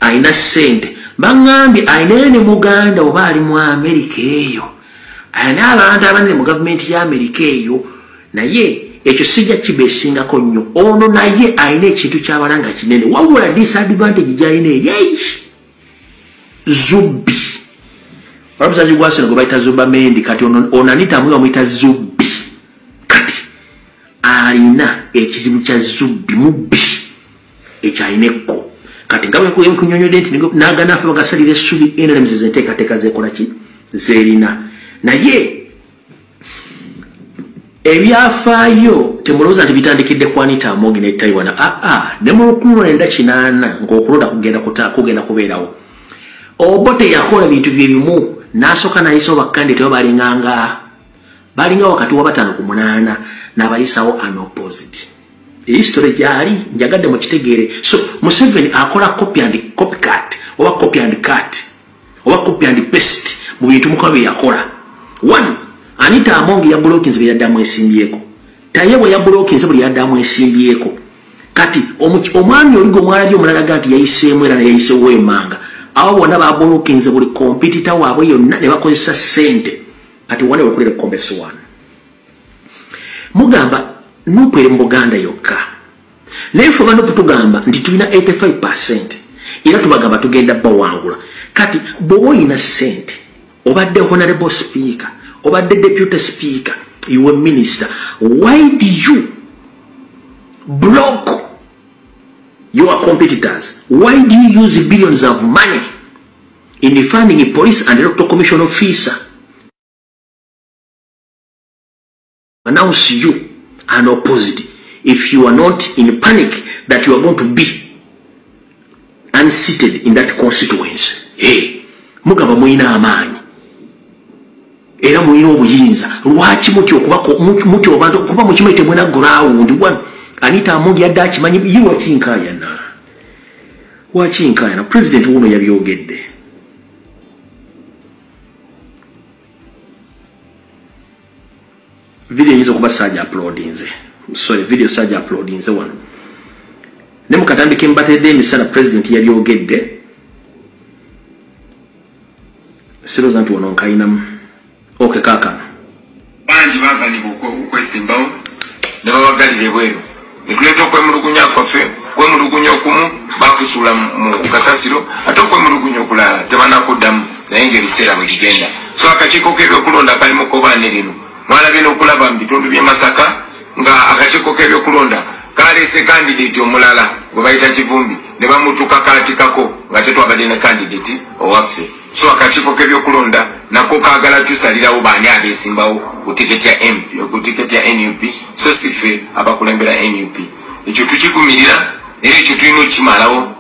alina ssente. Baŋŋambye alinayo ne muganda oba ali mu Amerika eyo, alina abantu abanene mu gavumenti ya Amerika eyo, naye ekyo sijja kibeesingako nnyo. Ono naye alina ekintu kyabala nga kinene, wabula disadvantage gy'alina eri Zubbi. Olabuzanyi gwasino gwe bayita Zuba Mendi. Kati ono Anita Amongi bamuyita Zubbi. Kati alina ekizibu kya Zubbi mubbi ekyalina ekko. Kati nga bwe nkunyonyodde nti n'aganaafa bagasalira essubi, NRM ze enteekateeka zeekola ki zeerina. Naye ebyafaayo temulowooza nti bitandikidde ku Anita Amongi ne Taiwan. Aa, ne mu 1980 ng'okulonda kugenda kubeerawo, Obote yakola bintu bye bimu, n'asooka n'ayisawo bakandidate oba balinga wakati wa 5 ku 8 n'abayisawo unopposed. History gyali njagadde mukitegeere. So Museveni akola copy and copycat oba copy and cut oba copy and paste mu bintu mukama bye yakola. One, Anita Amongi yabulokinze bye yaddamu ensimbyeko. Taye bwe yabulokinze buli yaddamu ensimbyeko. Kati omwami oli gwe mwalabye omulala ga nti yayiseemu era yayiseewo emmanga. Abo bonna babulokinze buli competitor waabwe yonna ne bakozesa ssente. Kati wane wekulira kombesi wano. Mugamba NUP eri mu Buganda yokka. Naye ffe bano tugamba nti tulina 85% era tubagamba tugenda bawangula. Kati bw'oba olina ssente, obadde honorable speaker, obadde deputy speaker, you a minister, why do you block your competitors? Why do you use billions of money in funding a police and electoral commission officer? Announce you and opposite if you are not in panic that you are going to be unseated in that constituency. Hey, mugamba mulina amaanyi era mulina obuyinza, lwaki mutya okubako mutya abantu kuba mukimanyi temulina ground? One, Anita Amongi yadde akimanyi ye wakinkaayana, wakinkaayana. President wuno yabyogedde. Video eyinza okuba saaja uploadinze, sorry, video saaja uploadinze wano ne mukatambi ke mbatedde emisana. President yabyogedde, sirowooza nti wano nkayinamu. Okay, kaakano. Bangi baganibwa okwesimbawo ne babagalira ebweru, ne tuleeta okwemulugunya kwaffe. Kwemulugunya okumu bakusuula mu kasasiro, ate okwemulugunya okulala tebanakuddamu, naye ng'ebiseera bwe bigenda. So akakiiko k'ebyokulonda kali mu kobaane lino. Mwalabye n'okulaba mu bitundu by'e Masaka nga akakiiko k'ebyokulonda kaleese kandidate omulala gwe bayita Kivumbi ne bamutuka kaatikako nga tetwabadde ne kandidate owaffe. So akakiiko k'ebyokulonda nako kaagala tusalirawo baani abeesimbawo ku tiketi ya MP, ku tiketi ya NUP, so si ffe abakulembera NUP. Ekyo tukikumirira era ekyo tulina okukimalawo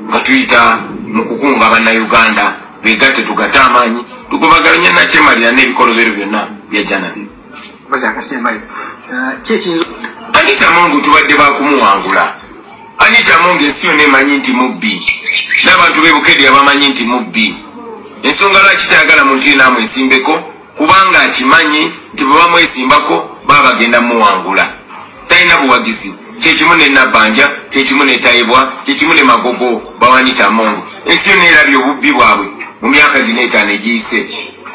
nga tuyita mu kukunga bannayuganda begatte, tugatte amaanyi, tugobaganye nakyemalira n'ebikolobero byonna byajja nabyo. Anita Among tubadde bakumuwangula. Anita Among ensi yonna emanyi nti mubbi, n'abantu b'e Bukedde abamanyi nti mubbi. Ensonga lwaki tayagala muntu yenna amwesimbeko, kubanga akimanyi nti bwe bamwesimbako baba bagenda muwangula. Talina buwagizi. Kyekimu ne Nabbanja, kyekimu ne Tayebwa, kyekimu ne Magogo ba Anita Among. Ensi yonna erabye obubbi bwabwe mu myaka gino 5 egiyise.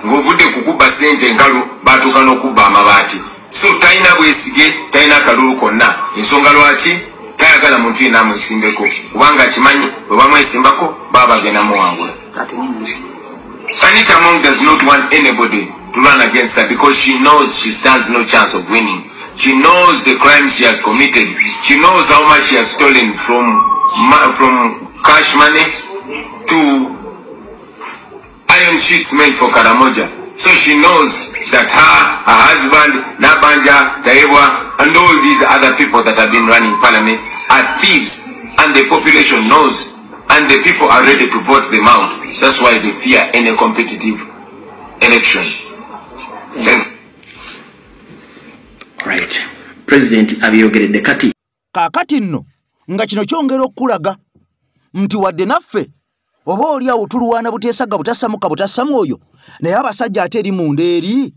Ng'ovudde ku kubba ssente enkalu, baatuuka n'okubba amabaati. So talina bwesige, talina kalulu konna. Ensonga lwaki tayagala muntu yenna amwesimbeko, kubanga akimanyi bwe bamwesimbako baba bagenda muwangula. Anita Among does not want anybody to run against her because she knows she stands no chance of winning. She knows the crimes she has committed. She knows how much she has stolen from cash money to iron sheets made for Karamoja. So she knows that her husband, Nabanja, Tayebwa, and all these other people that have been running parliament are thieves, and the population knows, and the people are ready to vote them out. That's why they fear any competitive election. Thank you. Right. President abyogeredde kati. Kaakati nno nga kino kyongera okukulaga nti wadde naffe oba oli awo tulwana buteesaga butassamuka butassa mwoyo, naye abasajja ate eri munda eri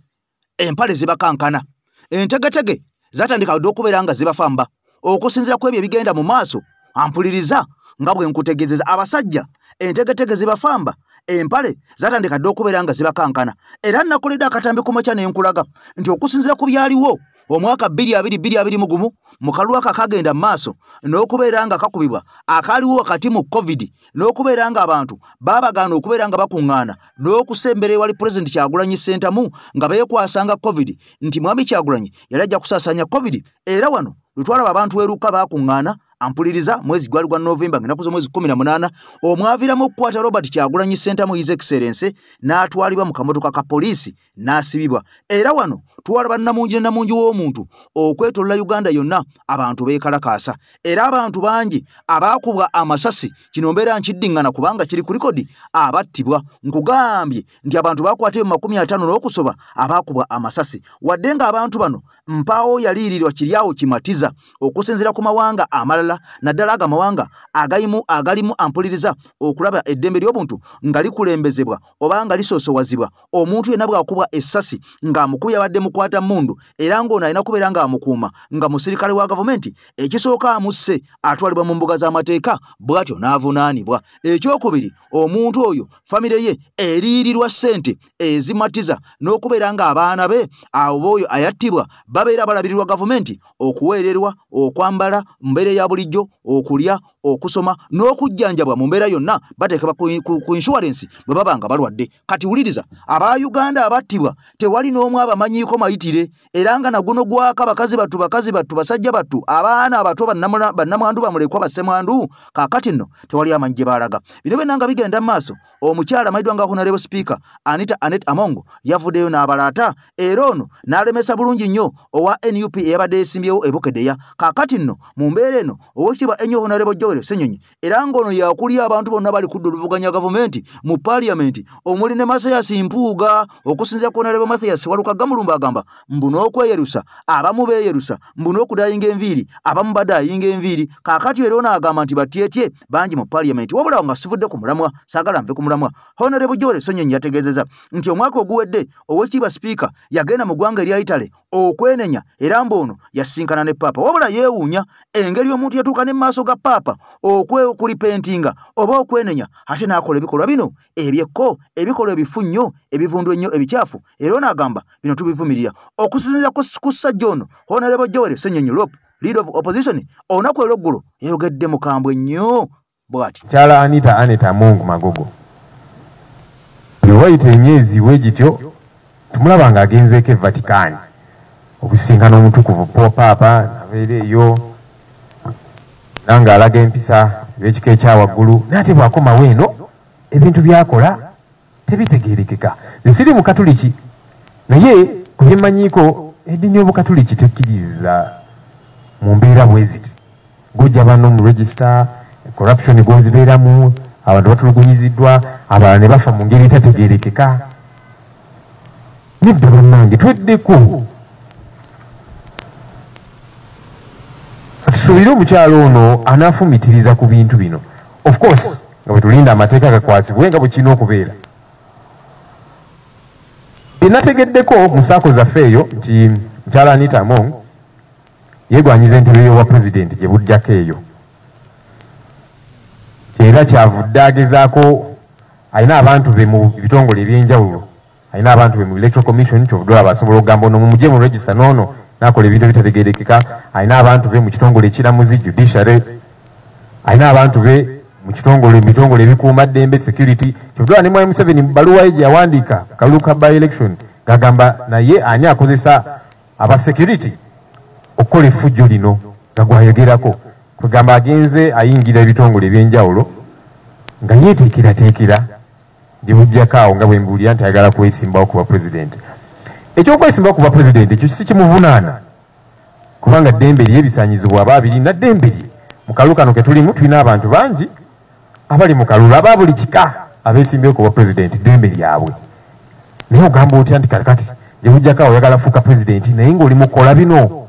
empale zibakankana, entegetege zatandika dda okubeera nga zibafamba. Okusinziira ku ebyo ebigenda mu maaso, ampuliriza nga bwe nkutegeezeza, abasajja entegetege zibafamba, empale zatandika dda okubeera nga zibakankana. Era nakoledde akatambi ku makya ne nkulaga nti okusinziira ku byaliwo omwaka 2021 mu kalulu akagenda mu maaso n'okubeera nga kakubibwa akaaliwo wakati mu COVID, n'okubeera nga abantu baabagaana okubeera nga bakuŋŋaana n'okusembera ewali Pulezidenti Kyagulanyi Ssentamu nga beekwasanga COVID nti Mwami Kyagulanyi yali ajja kusaasaanya COVID. Era wano lwe twalaba abantu eruka baakuŋŋaana, ampuliriza, mwezi gwali gwa Novemba ng'ennaku z'omwezi 18, omwaviiramu okukwata Robert Kyagulanyi Ssentamu His Excellency n'atwalibwa mu kamotoka ka poliisi n'asibibwa. Era wano twalaba nnamungi ne nnamungi w'omuntu okwetoolola Uganda yonna, abantu beekalakaasa. Era abantu bangi abaakubwa amasasi, kino mbeera nkiddiŋŋana kubanga kiri ku likodi, abattibwa. Nkugambye nti abantu baakwatibwa mu 50 n'okusoba abaakubwa amasasi, wadde ng'abantu bano mpaawo yaliirirwa kiri awo kimatiza okusinziira ku mawanga amalala, naddala ago amawanga agalimu ampuliriza okulaba eddembe ly'obuntu nga likulembezebwa oba nga lisoosowazibwa. Omuntu yenna bw'akubwa essasi ng'amukubye abadde mukwata mmundu, era ng'ono alina kubeera ng'amukuuma nga musirikale wa gavumenti, ekisooka amusse atwalibwa mu mbuga z'amateeka bw'atyo n'avunaanibwa. Ekyokubiri, omuntu oyo famire ye eriirirwa ssente ezimatiza n'okubeera ng'abaana be abo oyo ayattibwa babeera balabirirwa gavumenti okuweererwa, okwambala mu mbeera eya bulijjo, okulya, okusoma n'okujjanjabwa mu mbeera yonna, bateekebwa ku insurance bwe baba nga balwadde. Kati wuliriza, aba Uganda abattibwa tewali n'omu abamanyiiko mayitire, era nga naguno gwaka bakazi battu, basajja battu, abaana abato, bannamwandu, bamulekwa, bassemwandu. Kaakati nno tewali amanyi gye baalaga. Bino byonna nga bigenda mu maaso, omukyala amanyiddwa nga Honorable Speaker Anita Annet Among yavuddeyo n'abalaata, era ono n'alemesa bulungi nnyo owa NUP eyabadde yeesimbyewo e Bukeddeya. Kaakati nno mu mbeera eno, oweekitiibwa ennyo Honorable Joel Ssenyonyi, era ng'ono yakulya abantu bonna bali kudda oluvuganya gavumenti mu paaliyamenti, omuli ne Mathias Mpuuga. Okusinziira ku Honorable Mathias Walukagga Mulumba agamba mbu n'okweyerusa abamu beeyerusa, mbu n'okudayinga enviiri abamu badayinga enviiri. Kaakati era ono agamba nti batyetye bangi mu paaliyamenti. Wabula nga sivudde ku mulamwa, saagala nve ku mulamwa. Honorable Joel Ssenyonyi yategeezezza nti omwaka oguwedde oweekitiibwa sipiika yagenda mu ggwanga erya Italy okwenenya, era mbu ono yasinkana ne Paapa. Wabula yeewuunya engeri omuntu yatuuka ne mu maaso ga Paapa okuripentinga oba okwenenya, ate n'akola ebikolwa bino ebyekko, ebikolwa ebifu nnyo, ebivundu ennyo, ebikyafu. Era ono agamba bino tubivumirira. Okusinziira ku ssajja ono Honorable Joel Ssenyonyi Lop, leader of opposition, olunaku olw'eggulo yayogedde mukambwe nnyo bw'ati. Mukyala Anita Annet Among Magogo, bwe wayita emyezi bwe gityo tumulaba ng'agenzeeko e Vatican okusisinkana omutukuvu Paapa, nabeera eyo nange alaga empisa ez'ekika ekya waggulu, naye ate bw'akomawo eno ebintu by'akola Tebitegeerekeka. Nze siri mukatuliki, naye ku bye mmanyiiko eddiini y'obukatuliki tekkiriza mu mbeera bwe ziti. Gojja bano mu register, corruption gozibeeramu, abantu batulugunyiziddwa, abalala ne bafa mu ngeri etategeerekeka. Nedda bannange, tweddeko. Tusuubire omukyalo ono anaafumitiriza ku bintu bino. Of course, nga bwe tulinda amateeka gakwasibwe nga bwe kirina okubeera. Bye nategeddeko mu SACCO zaffe eyo nti mukyala Anita Among yeegwanyiza entebe y'obwa pulezidenti gye bujjako eyo. Era kyavudde agezaako, alina abantu be mu bitongole ebyenjawulo, alina abantu be mu Electoral Commission, kyovudde olaba asobola okugamba ono mumugye mu register n'ono n'akola ebintu ebitategeerekeka. Alina abantu be mu kitongole ekiramuzi, judiciary, alina abantu be mu kitongole, mu bitongole ebikuuma ddembe, security. Kyovudde olaba ne Mwami Museveni mu bbaluwa ye gye yawandiika kalulu ka by election gagamba naye ani akozesa aba security okukola effujjo lino nga gwayogerako. Kwegamba agenze ayingira ebitongole ebyenjawulo nga yeeteekerateekera gye bujjako awo, nga bwe mbuulira nti ayagala kwesimbawo kuba pulezidenti. Ekyokwesimbawo kuba pulezidenti ekyo si kimuvunaana, kubanga ddembe lye ebisaanyizibwa aba abirina ddembe lye. Mu kalulu kano ke tulimu tulina abantu bangi abali mu kalulu aba buli kika abeesimbyewo kuba pulezidenti, ddembe lyabwe. Naye ogamba otya nti kakati gye bujjako awo oyagala fuuka pulezidenti naye ng'oli mu kukola bino,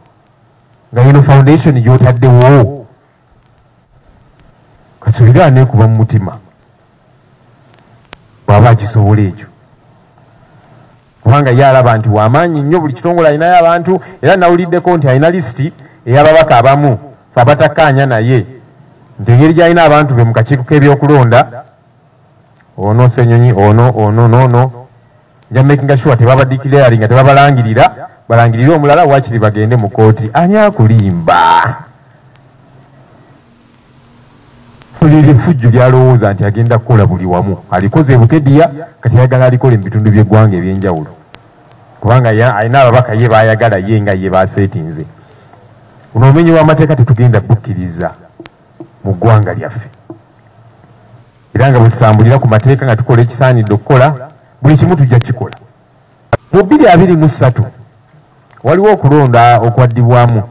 nga eno foundation gy'otaddewo? Kasuubire aneekuba mu mutima bw'aba akisobola ekyo, kubanga ye alaba nti wamaanyi nnyo, buli kitongole alinayo abantu. Era nawuliddeko nti alina lisiti ey'ababaka abamu fe abatakkaanya naye, nti engeri gy'alina abantu be mu kakiiko k'ebyokulonda, ono Ssenyonyi, ono ono n'ono, nja makinga sure tebabadeclaring, nga tebabalangirira, balangirire omulala, waakiri bagende mu kooti. Ani akulimba? So liryo effujjo ly'alowooza nti agenda kukola buli wamu, alikoze e Bukedea, kati ayagala alikole mu bitundu by'eggwanga ebyenjawulo, kubanga alina ababaka ye baayagala ye nga ye baseetinze. Ono omumenyi w'amateeka tetugenda kukkiriza mu ggwanga lyaffe. Era nga bwe tutambulira ku mateeka, nga tukola ekisaanidde okukola, buli kimu tujja kukikola. Mu 2023 waliwo okulonda okwaddibwamu,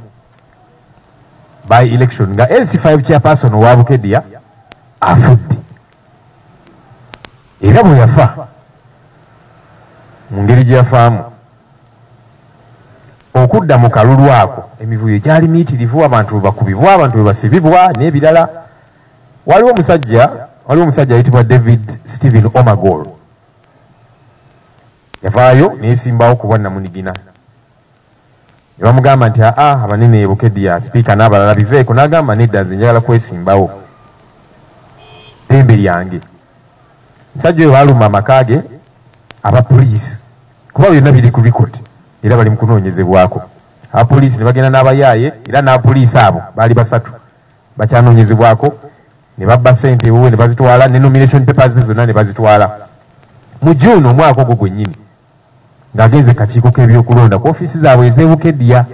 by election, nga LC5 chairperson owa Bukedea afudde. Era bwe yafa, mu ngeri gye yafaamu, okudda mu kalulu ako emivuyo gyali miyitirivu, abantu bwe bakubibwa, abantu bwe basibibwa n'ebirala. Waliwo omusajja ayitibwa David Stephen Omagor, yavaayo neyesimbawo ku bwannamunigina, ne bamugamba nti aa, abanene e Bukedea, sipiika n'abalala, biveeko. N'agamba nedda, nze njagala kwesimbawo, ddembe lyange. Omusajja oyo baalumba amaka ge abapoliisi, kuba byonna biri ku record era bali mu kunoonyezebwako. Abapoliisi ne bagenda n'abayaaye, era n'abapoliisi abo baali basatu bakyanoonyezebwako, ne babba ssente ewuwe ne bazitwala, ne nomination papers zonna ne bazitwala. Mu June omwaka ogwo gwennyini, ng'agenze kakiiko k'ebyokulonda ku ofiisi zaabwe ez'e Bukedea,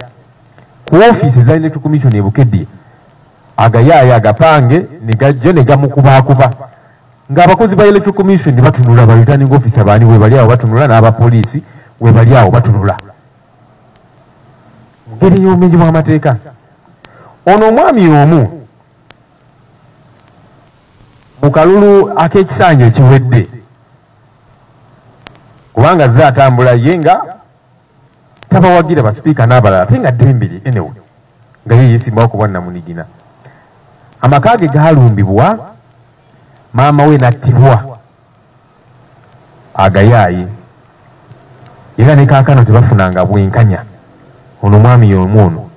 ku ofiisi za Electoral Commission e Bukedea, agayaayo agapange ne gajja ne gamukubaakuba, ng'abakozi ba Electoral Commission batunula, ba returning officer baani we bali awo batunula, n'abapoliisi we bali awo batunula, mu ngeri y'obumenyi bw'amateeka. Ono omwami omu mu kalulu ak'ekisanja ekiwedde, kubanga azze atambula ye nga tabawagira basipiika n'abalala, ate nga ddembe lye anyway, nga ye yeesimbawo ku bwannamunigina, amaka ge gaalumbibwa, maama we n'attibwa agayaaye, era ne kaakano tebafunanga bwenkanya. Ono omwami y'omu ono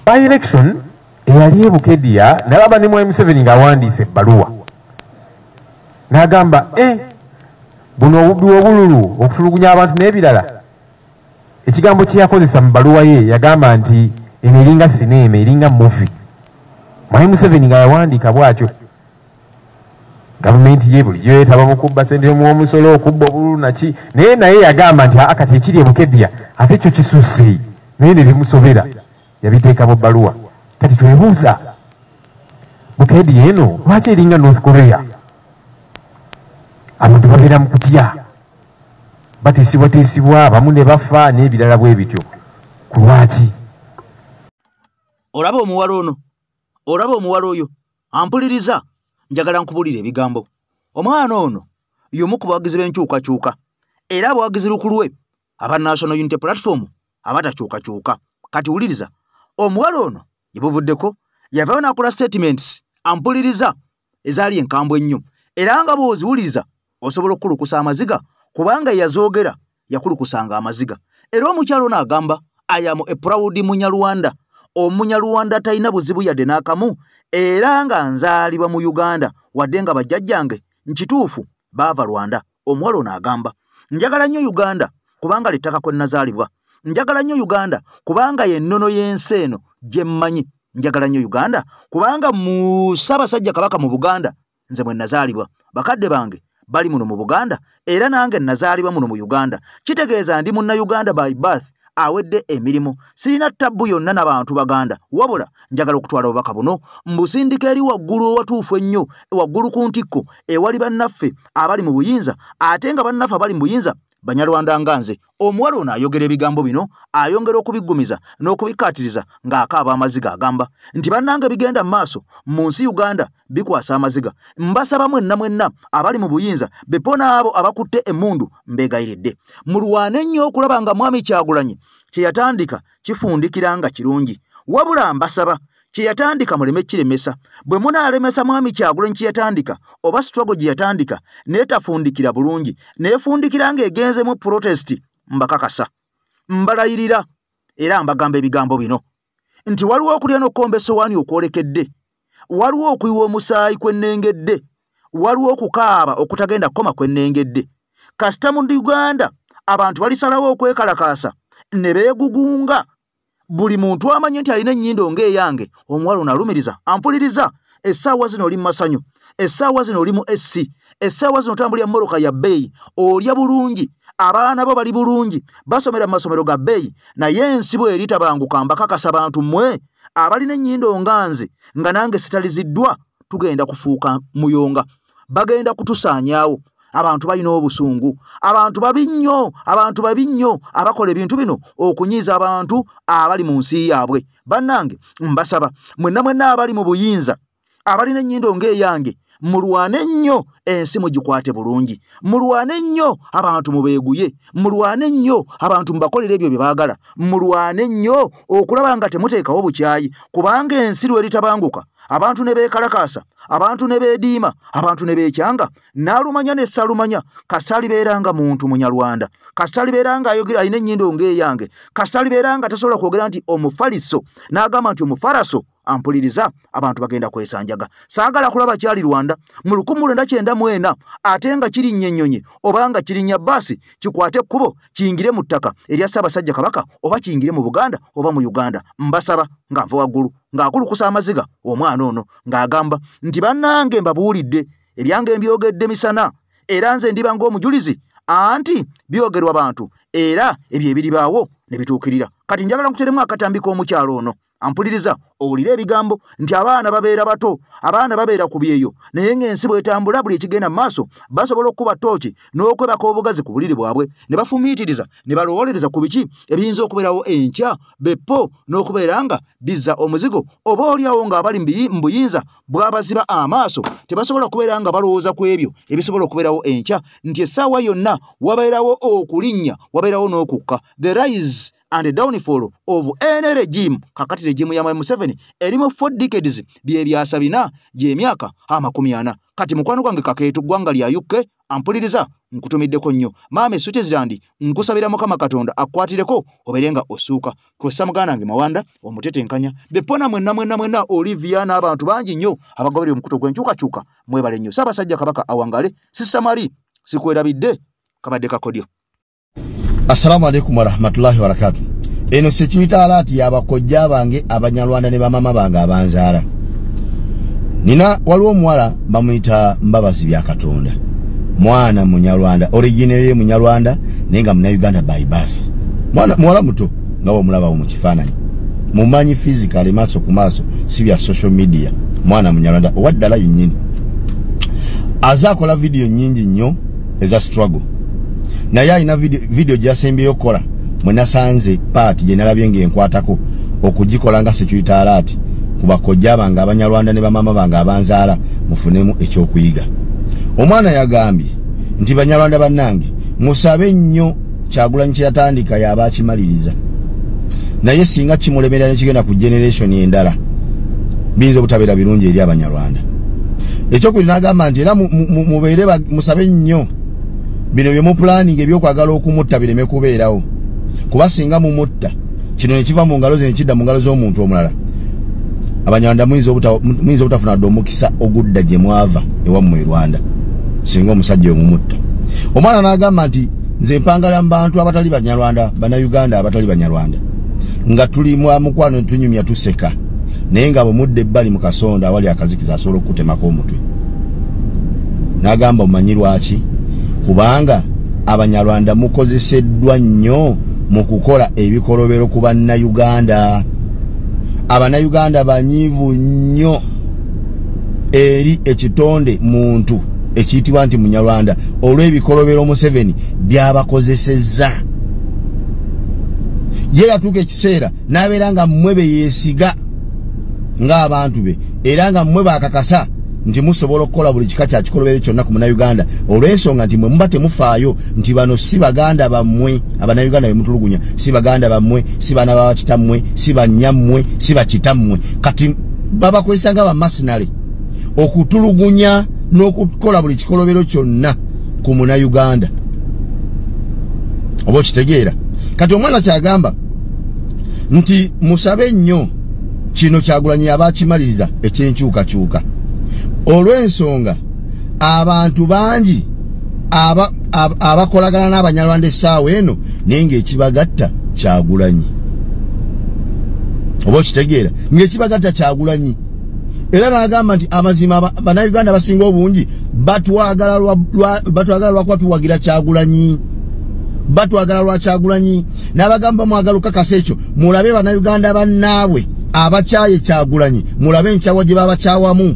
by election eyali e Bukedea, nalaba ne Mwami Museveni ng'awandiise ebbaluwa n'agamba e buno obubbi bw'obululu, okutulugunya abantu n'ebirala. Ekigambo kye yakozesa mu bbaluwa ye, yagamba nti eno eringa sineema, eringa movie. Mwami Museveni nga yawandiika bw'atyo, gavumenti ye bulijjo yeetaba mu kubba sente y'omuwomusolo, okubba obululu naki, naye yagamba nti aa, kati ekiri e Bukedea ate kyo kisusse, naye ne bimusobera, yabiteeka mu bbaluwa. Kati twebuuza, Bukedea eno lwaki eringa North Korea? Abantu babeera mu kutya, batiisibwatiisibwa, abamu ne bafa n'ebirala bwe bityo. Ku lwaki? Olaba omuwala ono, olaba omuwala oyo ampuliriza, njagala nkubulira ebigambo. Omwana ono y'omu ku bawagizi b'enkyukakyuka era abawagizi lukulwe aba National Unity Platform abatakyukakyuka. Kati wuliriza, omuwala ono gye buvuddeko yavaayo n'akola statements ampuliriza ezaali enkambwe ennyo, era nga bw'oziwuliriza osobola okukulukusa amaziga, kubanga yazoogera yakulukusanga amaziga. Era omukyalo ono agamba, I am a proud Munyarwanda. Omunyarwanda talina buzibu yadde n'akamu, era nga nzaalibwa mu Uganda wadde nga bajjajjange nkituufu baava Rwanda. Omuwala ono agamba, njagala nnyo Uganda kubanga littaka kwe nazaalibwa, njagala nnyo Uganda kubanga y'ennono y'ensi eno gye mmanyi, njagala nnyo Uganda kubanga mu Ssaabasajja Kabaka mu Buganda nze mwe nazaalibwa, bakadde bange bali muno mu Buganda era nange nazaalibwa muno mu Uganda. Kitegeeza ndi Munnayuganda by birth, awedde emirimu, sirina tabbu yonna n'abantu Baganda, wabula njagala okutwala obubaka buno mbusindika eri waggulu owatuufu ennyo, waggulu ku ntikko ewali bannaffe abali mu buyinza, ate nga bannaffe abali mu buyinza Banyarwanda nga nze. Omuwala ono ayogera ebigambo bino, ayongera okubiggumiza n'okubikkaatiriza ng'akaaba amaziga, agamba nti bannange bigenda mu maaso mu nsi Uganda bikwasa amaziga. Mbasaba mwenna mwenna abali mu buyinza, bepo n'abo abakutte emmundu, mbeegayiridde mulwane nnyo okulaba nga Mwami Kyagulanyi kye yatandika kifundikira nga kirungi. Wabula mbasaba kye yatandika muleme kiremesa. Bwe munaalemesa Mwami Kyagulanyi kye yatandika oba struggle gye yatandika neetafundikira bulungi, neefundikira ng'egenzemu protest, mbakakasa, mbalayirira era mbagamba ebigambo bino nti waliwo okulya n'okkomba essowaani okwolekedde, waliwo okuyiwa omusaayi kwennengedde, waliwo okukaaba okutagenda kukoma kwennengedde. Kasita mu Uganda abantu balisalawo okwekalakaasa ne beegugunga, buli muntu amanye nti alina ennyindo ng'eyange. Omuwala ono alumiriza, ampuliriza, essaawa zino oli mu masanyu, essaawa zino oli mu SC, essaawa zino otambulira mmotoka ya bbeeyi, olya bulungi, abaana bo bali bulungi, basomera mu masomero ga bbeeyi, naye ensi bwe eritabanguka mbakakasa bantu mmwe abalina ennyindo nga nze, nga nange sitaliziddwa, tugenda kufuuka muyonga, bagenda kutusaanyaawo. Abantu balina obusungu, abantu babi nnyo, abantu babi nnyo abakola ebintu bino okunyiiza abantu abali mu nsi yaabwe. Bannange mbasaba mwenna mwenna abali mu buyinza, abalina ennyindo ng'eyange, mulwane nnyo ensi mugikwate bulungi, mulwane nnyo abantu mubeeguye, mulwane nnyo abantu mubakolere ebyo bye baagala, mulwane nnyo okulaba nga temuteekawo bukyayi, kubanga ensi lweritabanguka abantu ne beekalakaasa, abantu ne beediima, abantu ne beekyanga, n'alumanya ne ssalumanya. Kasita alibeera nga muntu Munyarwanda, kasita alibeera nga alina ennyindo ng'eyange, kasita alibeera nga tasobola kwogera nti omufaliso n'agamba nti omufaraso, ampuliriza, abantu bagenda kwesanjaga. Saagala kulaba kyali Rwanda mu 1994 ate nga kirinnya ennyonyi oba nga kirinnya bbaasi, kikwate ekkubo kiyingire mu ttaka erya Ssaabasajja Kabaka oba kiyingire mu Buganda oba mu Uganda. Mbasaba nga nva waggulu ng'akulukusa amaziga omwana ono ng'agamba nti bannange mbabuulidde, ebyange mbyogedde misana, era nze ndiba ng'omujulizi, anti byogerwa bantu era ebyo ebiribaawo ne bituukirira. Kati njagala nkuteremu akatambi k'omukyalo ono ampuliriza, owulire ebigambo nti abaana babeera bato, abaana babeera ku byeyo, naye ng'ensi bw'etambula buli ekigenda mu maaso basobola okukuba ttooki n'okwebaka obugazi ku buliri bwabwe ne bafumiitiriza ne balowoolereza ku biki ebiyinza okubeerawo enkya beppo n'okubeera nga bizza omuzigo, oba oliawo ng'abali mu buyinza bwabaziba amaaso tebasobola kubeera nga balowooza ku ebyo ebisobola okubeerawo enkya, nti essaawa yonna wabeerawo okulinnya, wabeerawo n'okukka, the rise and the downfall of any regime. Kakati regime ya Museveni erimu 4 decades, bye byasa bina gy'emyaka 40. Kati mukwano gwange Kakeeto, ggwanga lya UK, ampuliriza, nkutumiddeko nnyo. Maama e Switzerland, nkusabira Mukama Katonda akwatireko obeere nga osuuka. Kwessa muganda wange Mawanda omutetenkanya, bepona mwenna mwenna mwenna, Olivia n'abantu bangi nnyo abagoberera omukutu gw'enkyukakyuka, mwebale nnyo. Ssaabasajja Kabaka awangale. Sister Marie, sikwerabidde, kabadde kakodyo. Assalamu alaikum warahmatullahi wabarakatuh. Eno security alert y'abakojja bange Abanyarwanda ne bamama bange abanzaala. Nina waliwo omuwala bamuyita Mbabazi bya Katonda, mwana Munyarwanda, original ye Munyarwanda naye nga Munnayuganda by birth. Mwana muwala muto nga bw'omulabawo mu kifaananyi, mumanyi physically maaso ku maaso, si bya social media. Mwana Munyarwanda owaddala yennyini, aze akola vidiyo nnyingi nnyo. eza struggle, naye alina video gyasembyeyo okukola mwe nasanze part gye nalabye ng'enkwatako okugikola nga security alert ku bakojja bange Abanyarwanda ne bamama bange abanzaala, mufunemu ekyokuyiga. Omwana yagambye nti Banyarwanda bannange, musabe nnyo Kyagulanyi kye yatandika yaba akimaliriza, naye singa kimulemerera nekigenda ku generation endala biyinza obutabeera birungi eri Abanyarwanda. Ekyokubiri n'agamba nti era mubeere musabe nnyo bino bye mupulaninga ebyokwagala okumutta bireme kubeerawo, kuba singa mumutta kino ne kiva mu ngalo ze ne kidda mu ngalo z'omuntu omulala, Abanyarwanda muyinza obutafuna dde omukisa ogudda gye mwava ewammwe e Rwanda singa omusajja omumutta. Omwana n'agamba nti nze mpangala mu bantu abatali Banyarwanda, Bannayuganda abatali Banyarwanda, nga tuli mu mukwano tunyumya tuseka, naye nga bwemudda ebbali mu kasonda awali akazikiza asobola okukutemako omutwe. N'agamba omanyi lwaki? Kubanga Abanyarwanda mukozeseddwa nnyo mu kukola ebikolobero ku Bannayuganda. Abannayuganda banyiivu nnyo eri ekitonde muntu ekiyitibwa nti Munyarwanda olw'ebikolobero Museveni byabakozesezza. Ye yatuuka ekiseera n'abeera nga mmwe be yeesiga ng'abantu be, era nga mmwe baakakasa nti musobola okukola buli kika kya kikolobero kyonna ku Munnayuganda, olw'ensonga nti mwe muba temufaayo nti bano si baganda bammwe. Abannayuganda be mutulugunya si baganda bammwe, si baana ba bakitammwe, si bannyammwe, si bakitammwe. Kati babakozesa nga bamasinale okutulugunya n'okukola buli kikolobero kyonna ku Munnayuganda. Oba okitegeera? Kati omwana kyagamba nti musabe nnyo kino Kyagulanyi yaba akimaliriza ekyenkyukakyuka, olw'ensonga abantu bangi abakolagana n'Abanyarwanda essaawa eno, naye ng'ekibagatta Kyagulanyi. Oba okitegeera? Ng'ekibagatta Kyagulanyi. Era n'agamba nti amazima Bannayuganda abasinga obungi batwagala lwakuba tuwagira Kyagulanyi, batwagala lwa Kyagulanyi. N'abagamba mwagala okukakasa ekyo, mulabe Bannayuganda bannaabwe abakyaye Kyagulanyi, mulabe enkyawa gye babakyawamu.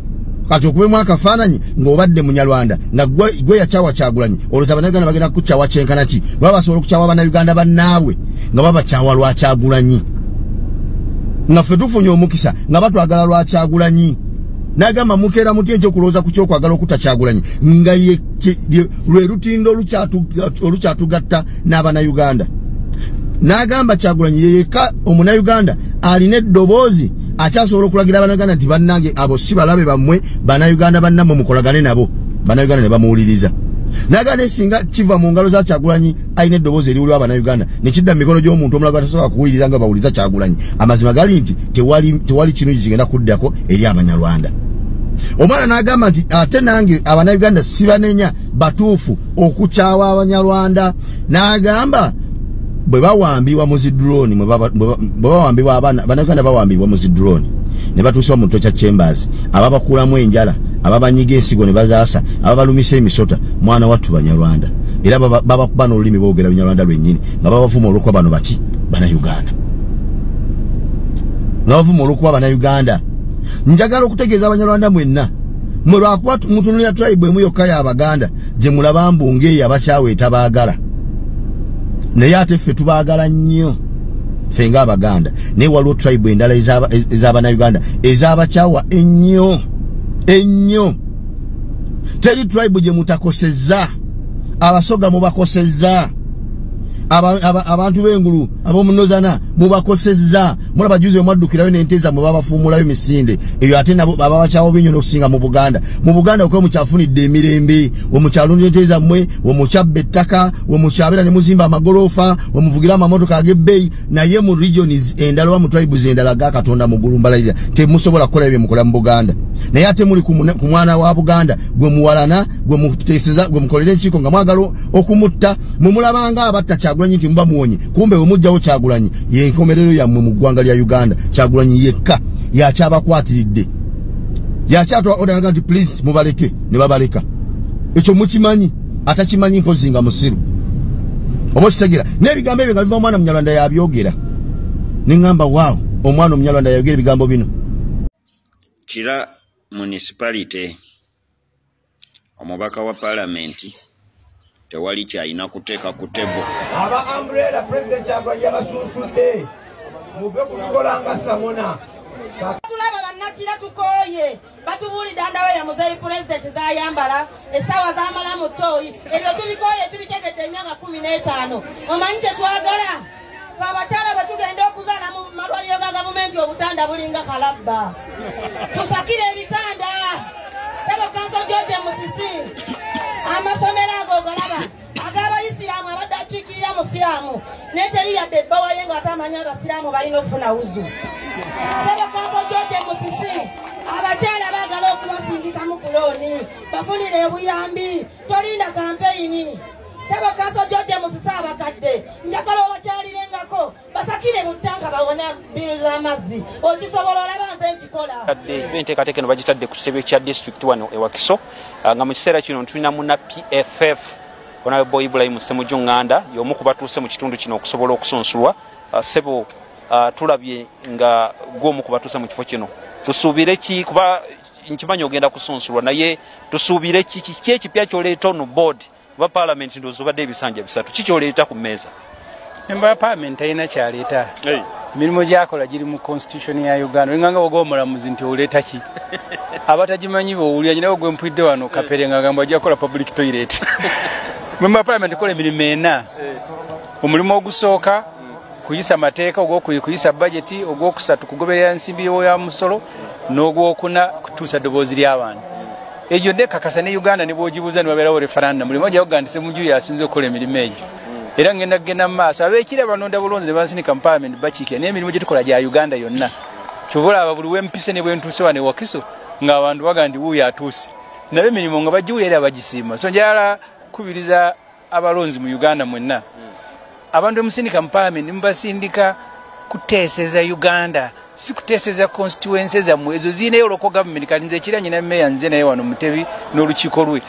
Kati okubemu akafaananyi ng'obadde Munyarwanda nga gwe yakyawa Kyagulanyi, olowooza Bannayuganda bagenda kukukyawa kyenkana ki? Lwaba basobola okukyawa Bannayuganda bannaabwe nga babakyawa lwa Kyagulanyi, nga ffe tufunye omukisa nga batwagala lwa Kyagulanyi. N'agamba mukeera mutya enkya okulowooza ku kyokwagala okutta Kyagulanyi nga lwe lutindo olukyatugatta n'Abannayuganda. N'agamba Kyagulanyi ye yekka Omunnayuganda alina eddoboozi akyasobola okulagira Abannayuganda nti bannange abo si balabe bammwe, Bannayuganda bannammwe mukolagane nabo. Bannayuganda ne bamuwuliriza. N'agamba singa kiva mu ngalo za Kyagulanyi alina eddoboozi eriwulirwa Abannayuganda ne kidda mu mikono gy'omuntu omulala atasobola kuwuliriza nga bawuliza Kyagulanyi, amazima gali nti tewali kirungi kigenda kuddako eri Abanyarwanda. Omwana n'agamba nti ate nange Abannayuganda sibanenya, batuufu okukyawa Abanyarwanda. N'agamba bwe bawambibwa mu zidrone, bwe bawambibwa abaana Bannayuganda bawambibwa mu zidrone ne batuusibwa mu torture chambers, ababakuulamu enjala, ababanyiga ensigo ne bazaasa, ababalumisa emisota, mwana wattu Banyarwanda. Era babakuba n'olulimi boogera Lunyarwanda lwennyini nga babavuma olw'okuba bano baki Bannayuganda, nga bavuma olw'okuba Bannayuganda. Njagala okutegeeza Abanyarwanda mwenna, mwe lwakuba mutunulira tribe emu yokka y'Abaganda gye mulaba mbu ng'eyo abakyawa etabaagala, naye ate ffe tubaagala nnyo ffe ng'Abaganda. Naye waliwo tribe endala ez'Abannayuganda ez'abakyawa ennyo ennyo. Teri tribe gye mutakosezza. Abasoga mubakosezza, abantu b'engulu ab'omunozana mubakosezza. Mulaba juzi mwaddukirayo n'ente zammwe babafuumulayo misinde eyo, ate nabo babakyawa binyo n'okusinga mu Buganda. Mu Buganda okuba mukyafunidde emirembe, wemukyalundira ente zammwe, wemukyabba ettaka, wemukyabeera ne muzimba amagoloofa, wemuvugira amamotoka ag'ebbeeyi. Naye mu regions endala oba mu tribes endala ga Katonda muggulu mbalayirira temusobola kukola ebyo mukola mu Buganda. Naye ate muli ku mwana wa Buganda gwe muwalana, gwe muteeseza, gwe mukolera enkiiko nga mwagala okumutta. Mumulabanga abatta Kyagulanyi nti muba muwonye, kumbe bwe mujjawo Kyagulanyi yenkomerero yammwe mu ggwanga lya Uganda. Kyagulanyi yekka yakyabakwatiridde, yakyatwa order nti please mubaleke, ne babaleka. Ekyo mukimanyi, atakimanyi nkozi nga musiru. Oba okitegeera? N'ebigambo ebyo nga biva omwana Munyarwanda yabyogera, ne ŋŋamba waawo, omwana Omunyarwanda yayogera ebigambo bino. Kira Municipality, omubaka wa Paalamenti Tewali kyalina kuteeka ku table. Aba umbrella President Kyagulanyi yabasunsudde, muve kutukola nga samona. Tulaba bannakira tukooye, batubuulidde andawe ya muzeeyi Pulezidenti z'ayambala, essaawa z'amala mu ttooyi, ebyo tubikooye, tubitegedde emyaka 15. Omanyi kye twagala? Ffe abakyala bwe tugenda okuzaala mu malwaliro ga gavumenti obutanda bulinga kalabba. Tusakire ebitanda. Ssebo Kanso George Musisi, amasomero ago ogalaba ag'abayisiraamu abadde akiikirira musiraamu, naye teri yadde ebbawa ye ng'ate amanyi abasiraamu balina okufuna wuzu. Ssebo Kanso George Musisi, abakyala baagala okubasindikamu ku looni, bafunire obuyambi, tolinda kampeyini. Ssebo Kanso George Musisi, abakadde njagala obakyalirengako, basakire buttanka bawone bbiru z'amazzi. Okisobola, olaba nze nkikola. Enteekateeka eno bagitadde ku kitebe kya disitulikiti wano e Wakiso, nga mu kiseera kino tulina muna PFF Honorable Ibrahim Ssemujju Nganda, y'omu ku batuuse mu kitundu kino okusobola okusunsulwa. Ssebo, tulabye nga gw'omu ku batuuse mu kifo kino, tusuubire ki? Kuba nkimanyi ogenda kusunsulwa, naye tusuubire ki? Kiki ekipya ky'oleeta ono board kuba paalamenti ndowooza obadde ebisanja 3, ki ky'oleeta ku mmeeza? Member wa parliament talina kyaleeta. Emirimu gyakola giri mu constitution ya Uganda. Olinga nga woga omulamuzi nti oleeta ki? Abatagimanyi bw'owulira nyina gwe mpulidde wano Kapere nga agamba ajja kukola public toilet. Member wa parliament kola emirimu 4. Omulimu ogusooka kuyisa mateeka, ogwokubiri kuyisa bajeti, ogwokusatu kugoberera nsimbi ya musolo, n'ogwokuna kutuusa ddoboozi ly'abantu. Egyo ndekakasa ne Uganda ne bw'ogibuuza ne wabeerawo referendum, buli mmoja avuga nti Ssemujju yasinze okukola emirimu egyo. Era ngenda kugenda mu maaso. Ab'ekira banonda bulungi ne bansindika mu parliament bakiikira, naye emirimu gye tukola gya Uganda yonna. Ky'ova olaba buli we mpise ne bwe ntuuse wano e Wakiso ng'abantu baga nti wuuyo atuuse. Nabo emirimu nga bagiwulira era bagisiima. So njagala kubiriza abalonzi mu Uganda mwenna. Abantu bemusindika mu parliament mubasindika kuteeseza Uganda, si kuteeseza constituency zammwe. Ezo zirinayo local government. Kati nze ekira nyina meya nze naye wano Mutebi n'olukiiko lwe.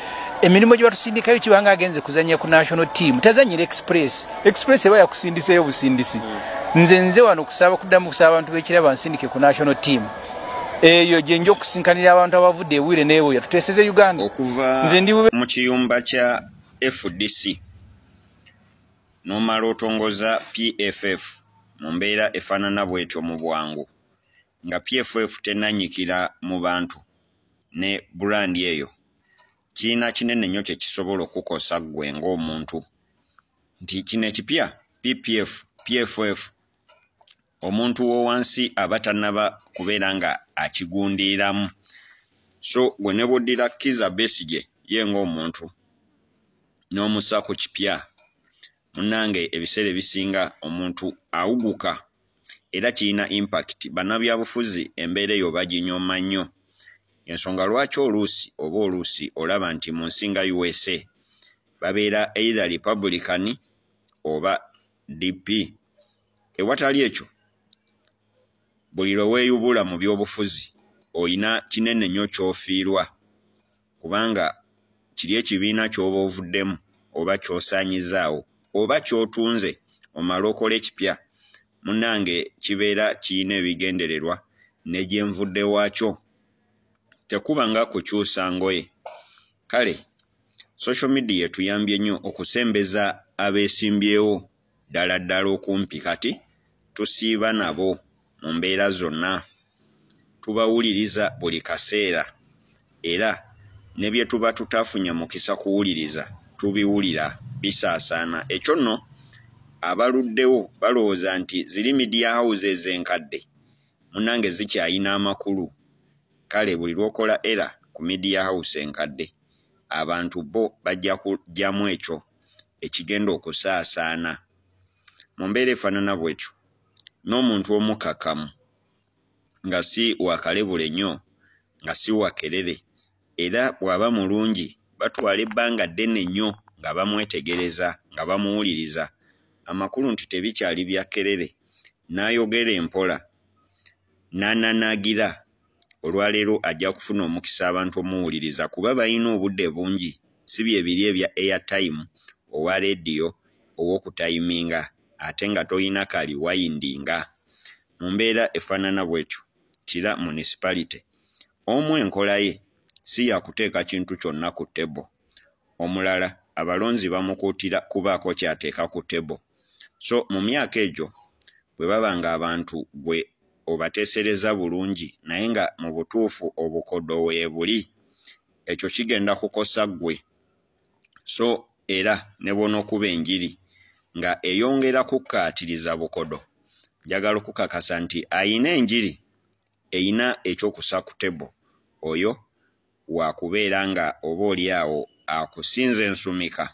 Emirimu gye batusindikayo kibanga agenze kuzannya ku national team, tazannyira Express. Express eba yakusindiseeyo busindisi. Nze wano kusaba kuddamu kusaba abantu b'ekira bansindike ku national team. Eyo gye nja okusinkanira abantu abavudde ebwire n'ebweya, tuteeseze Uganda. Okuva Nze ndi mu kiyumba kya FDC n'omala otongoza PFF mu mbeera efaanana bw'etyo mu bwangu, nga PFF tennannyikira mu bantu ne brand eyo, kirina kinene nnyo kye kisobola okukosa ggwe ng'omuntu. Nti kino ekipya PPF, PFF, omuntu w'owansi aba tannaba kubeera nga akigundiiramu. So gwe ne bw'oddira Kizza Besigye ye ng'omuntu n'omussa ku kipya, munnange ebiseera ebisinga omuntu awuguka era kirina impact. Bannabyabufuzi embeera eyo baginyooma nnyo. Ensonga lwaki oluusi oba oluusi olaba nti mu nsi nga USA babeera either Republican oba DP. Ewatali ekyo, buli lwe weeyubula mu byobufuzi oyina kinene nnyo ky'ofiirwa, kubanga kiri ekibiina ky'oba ovuddemu oba ky'osaanyizaawo oba ky'otunze omale okola ekipya, munnange kibeera kirina ebigendererwa ne gye nvudde waakyo. Tekuba nga kukyusa ngoye. Kale social media etuyambye nnyo okusembeza abeesimbyewo ddala ddala okumpi. Kati tusiiba nabo mu mbeera zonna, tubawuliriza buli kaseera, era ne bye tuba tutafunye mukisa kuwuliriza tubiwulira bisaasaana. Ekyo nno abaluddewo balowooza nti ziri media houses enkadde, munnange zikyayina amakulu. Kale buli lw'okola era ku media house enkadde, abantu bo bajja kuggyamu ekyo ekigenda okusaasaana. Mu mbeera efaanana bw'etyo, n'omuntu omukakamu nga si wa kalebule nnyo, nga si wa kerere, era bw'aba mulungi batwala ebbanga ddene nnyo nga bamwetegereza, nga bamuwuliriza. Amakulu nti tebikyali bya kerere, n'ayogera empola n'ananaagira. Olwaleero ajja kufuna omukisa abantu omuwuliriza, kuba balina obudde bungi, si bye biri ebya airtime owa leediyo ow'okutayiminga ate nga toyina kali wayindinga. Mu mbeera efaanana bw'etyo, Kira municipality omu enkola ye si ya kuteeka kintu kyonna ku table, omulala Abalonzi bamukuutira kubaako ky'ateeka ku table. So mu myaka egyo bwe baba nga abantu gwe obateesereza bulungi naye nga mu butuufu obukodo weebuli, ekyo kigenda kukosa ggwe. So era ne bw'onookuba enjiri nga eyongera kukkaatiriza bukodo, njagala okukakasa nti ayina enjiri eyina ekyokusa ku table oyo wakubeera nga oba oli awo akusinza ensumika.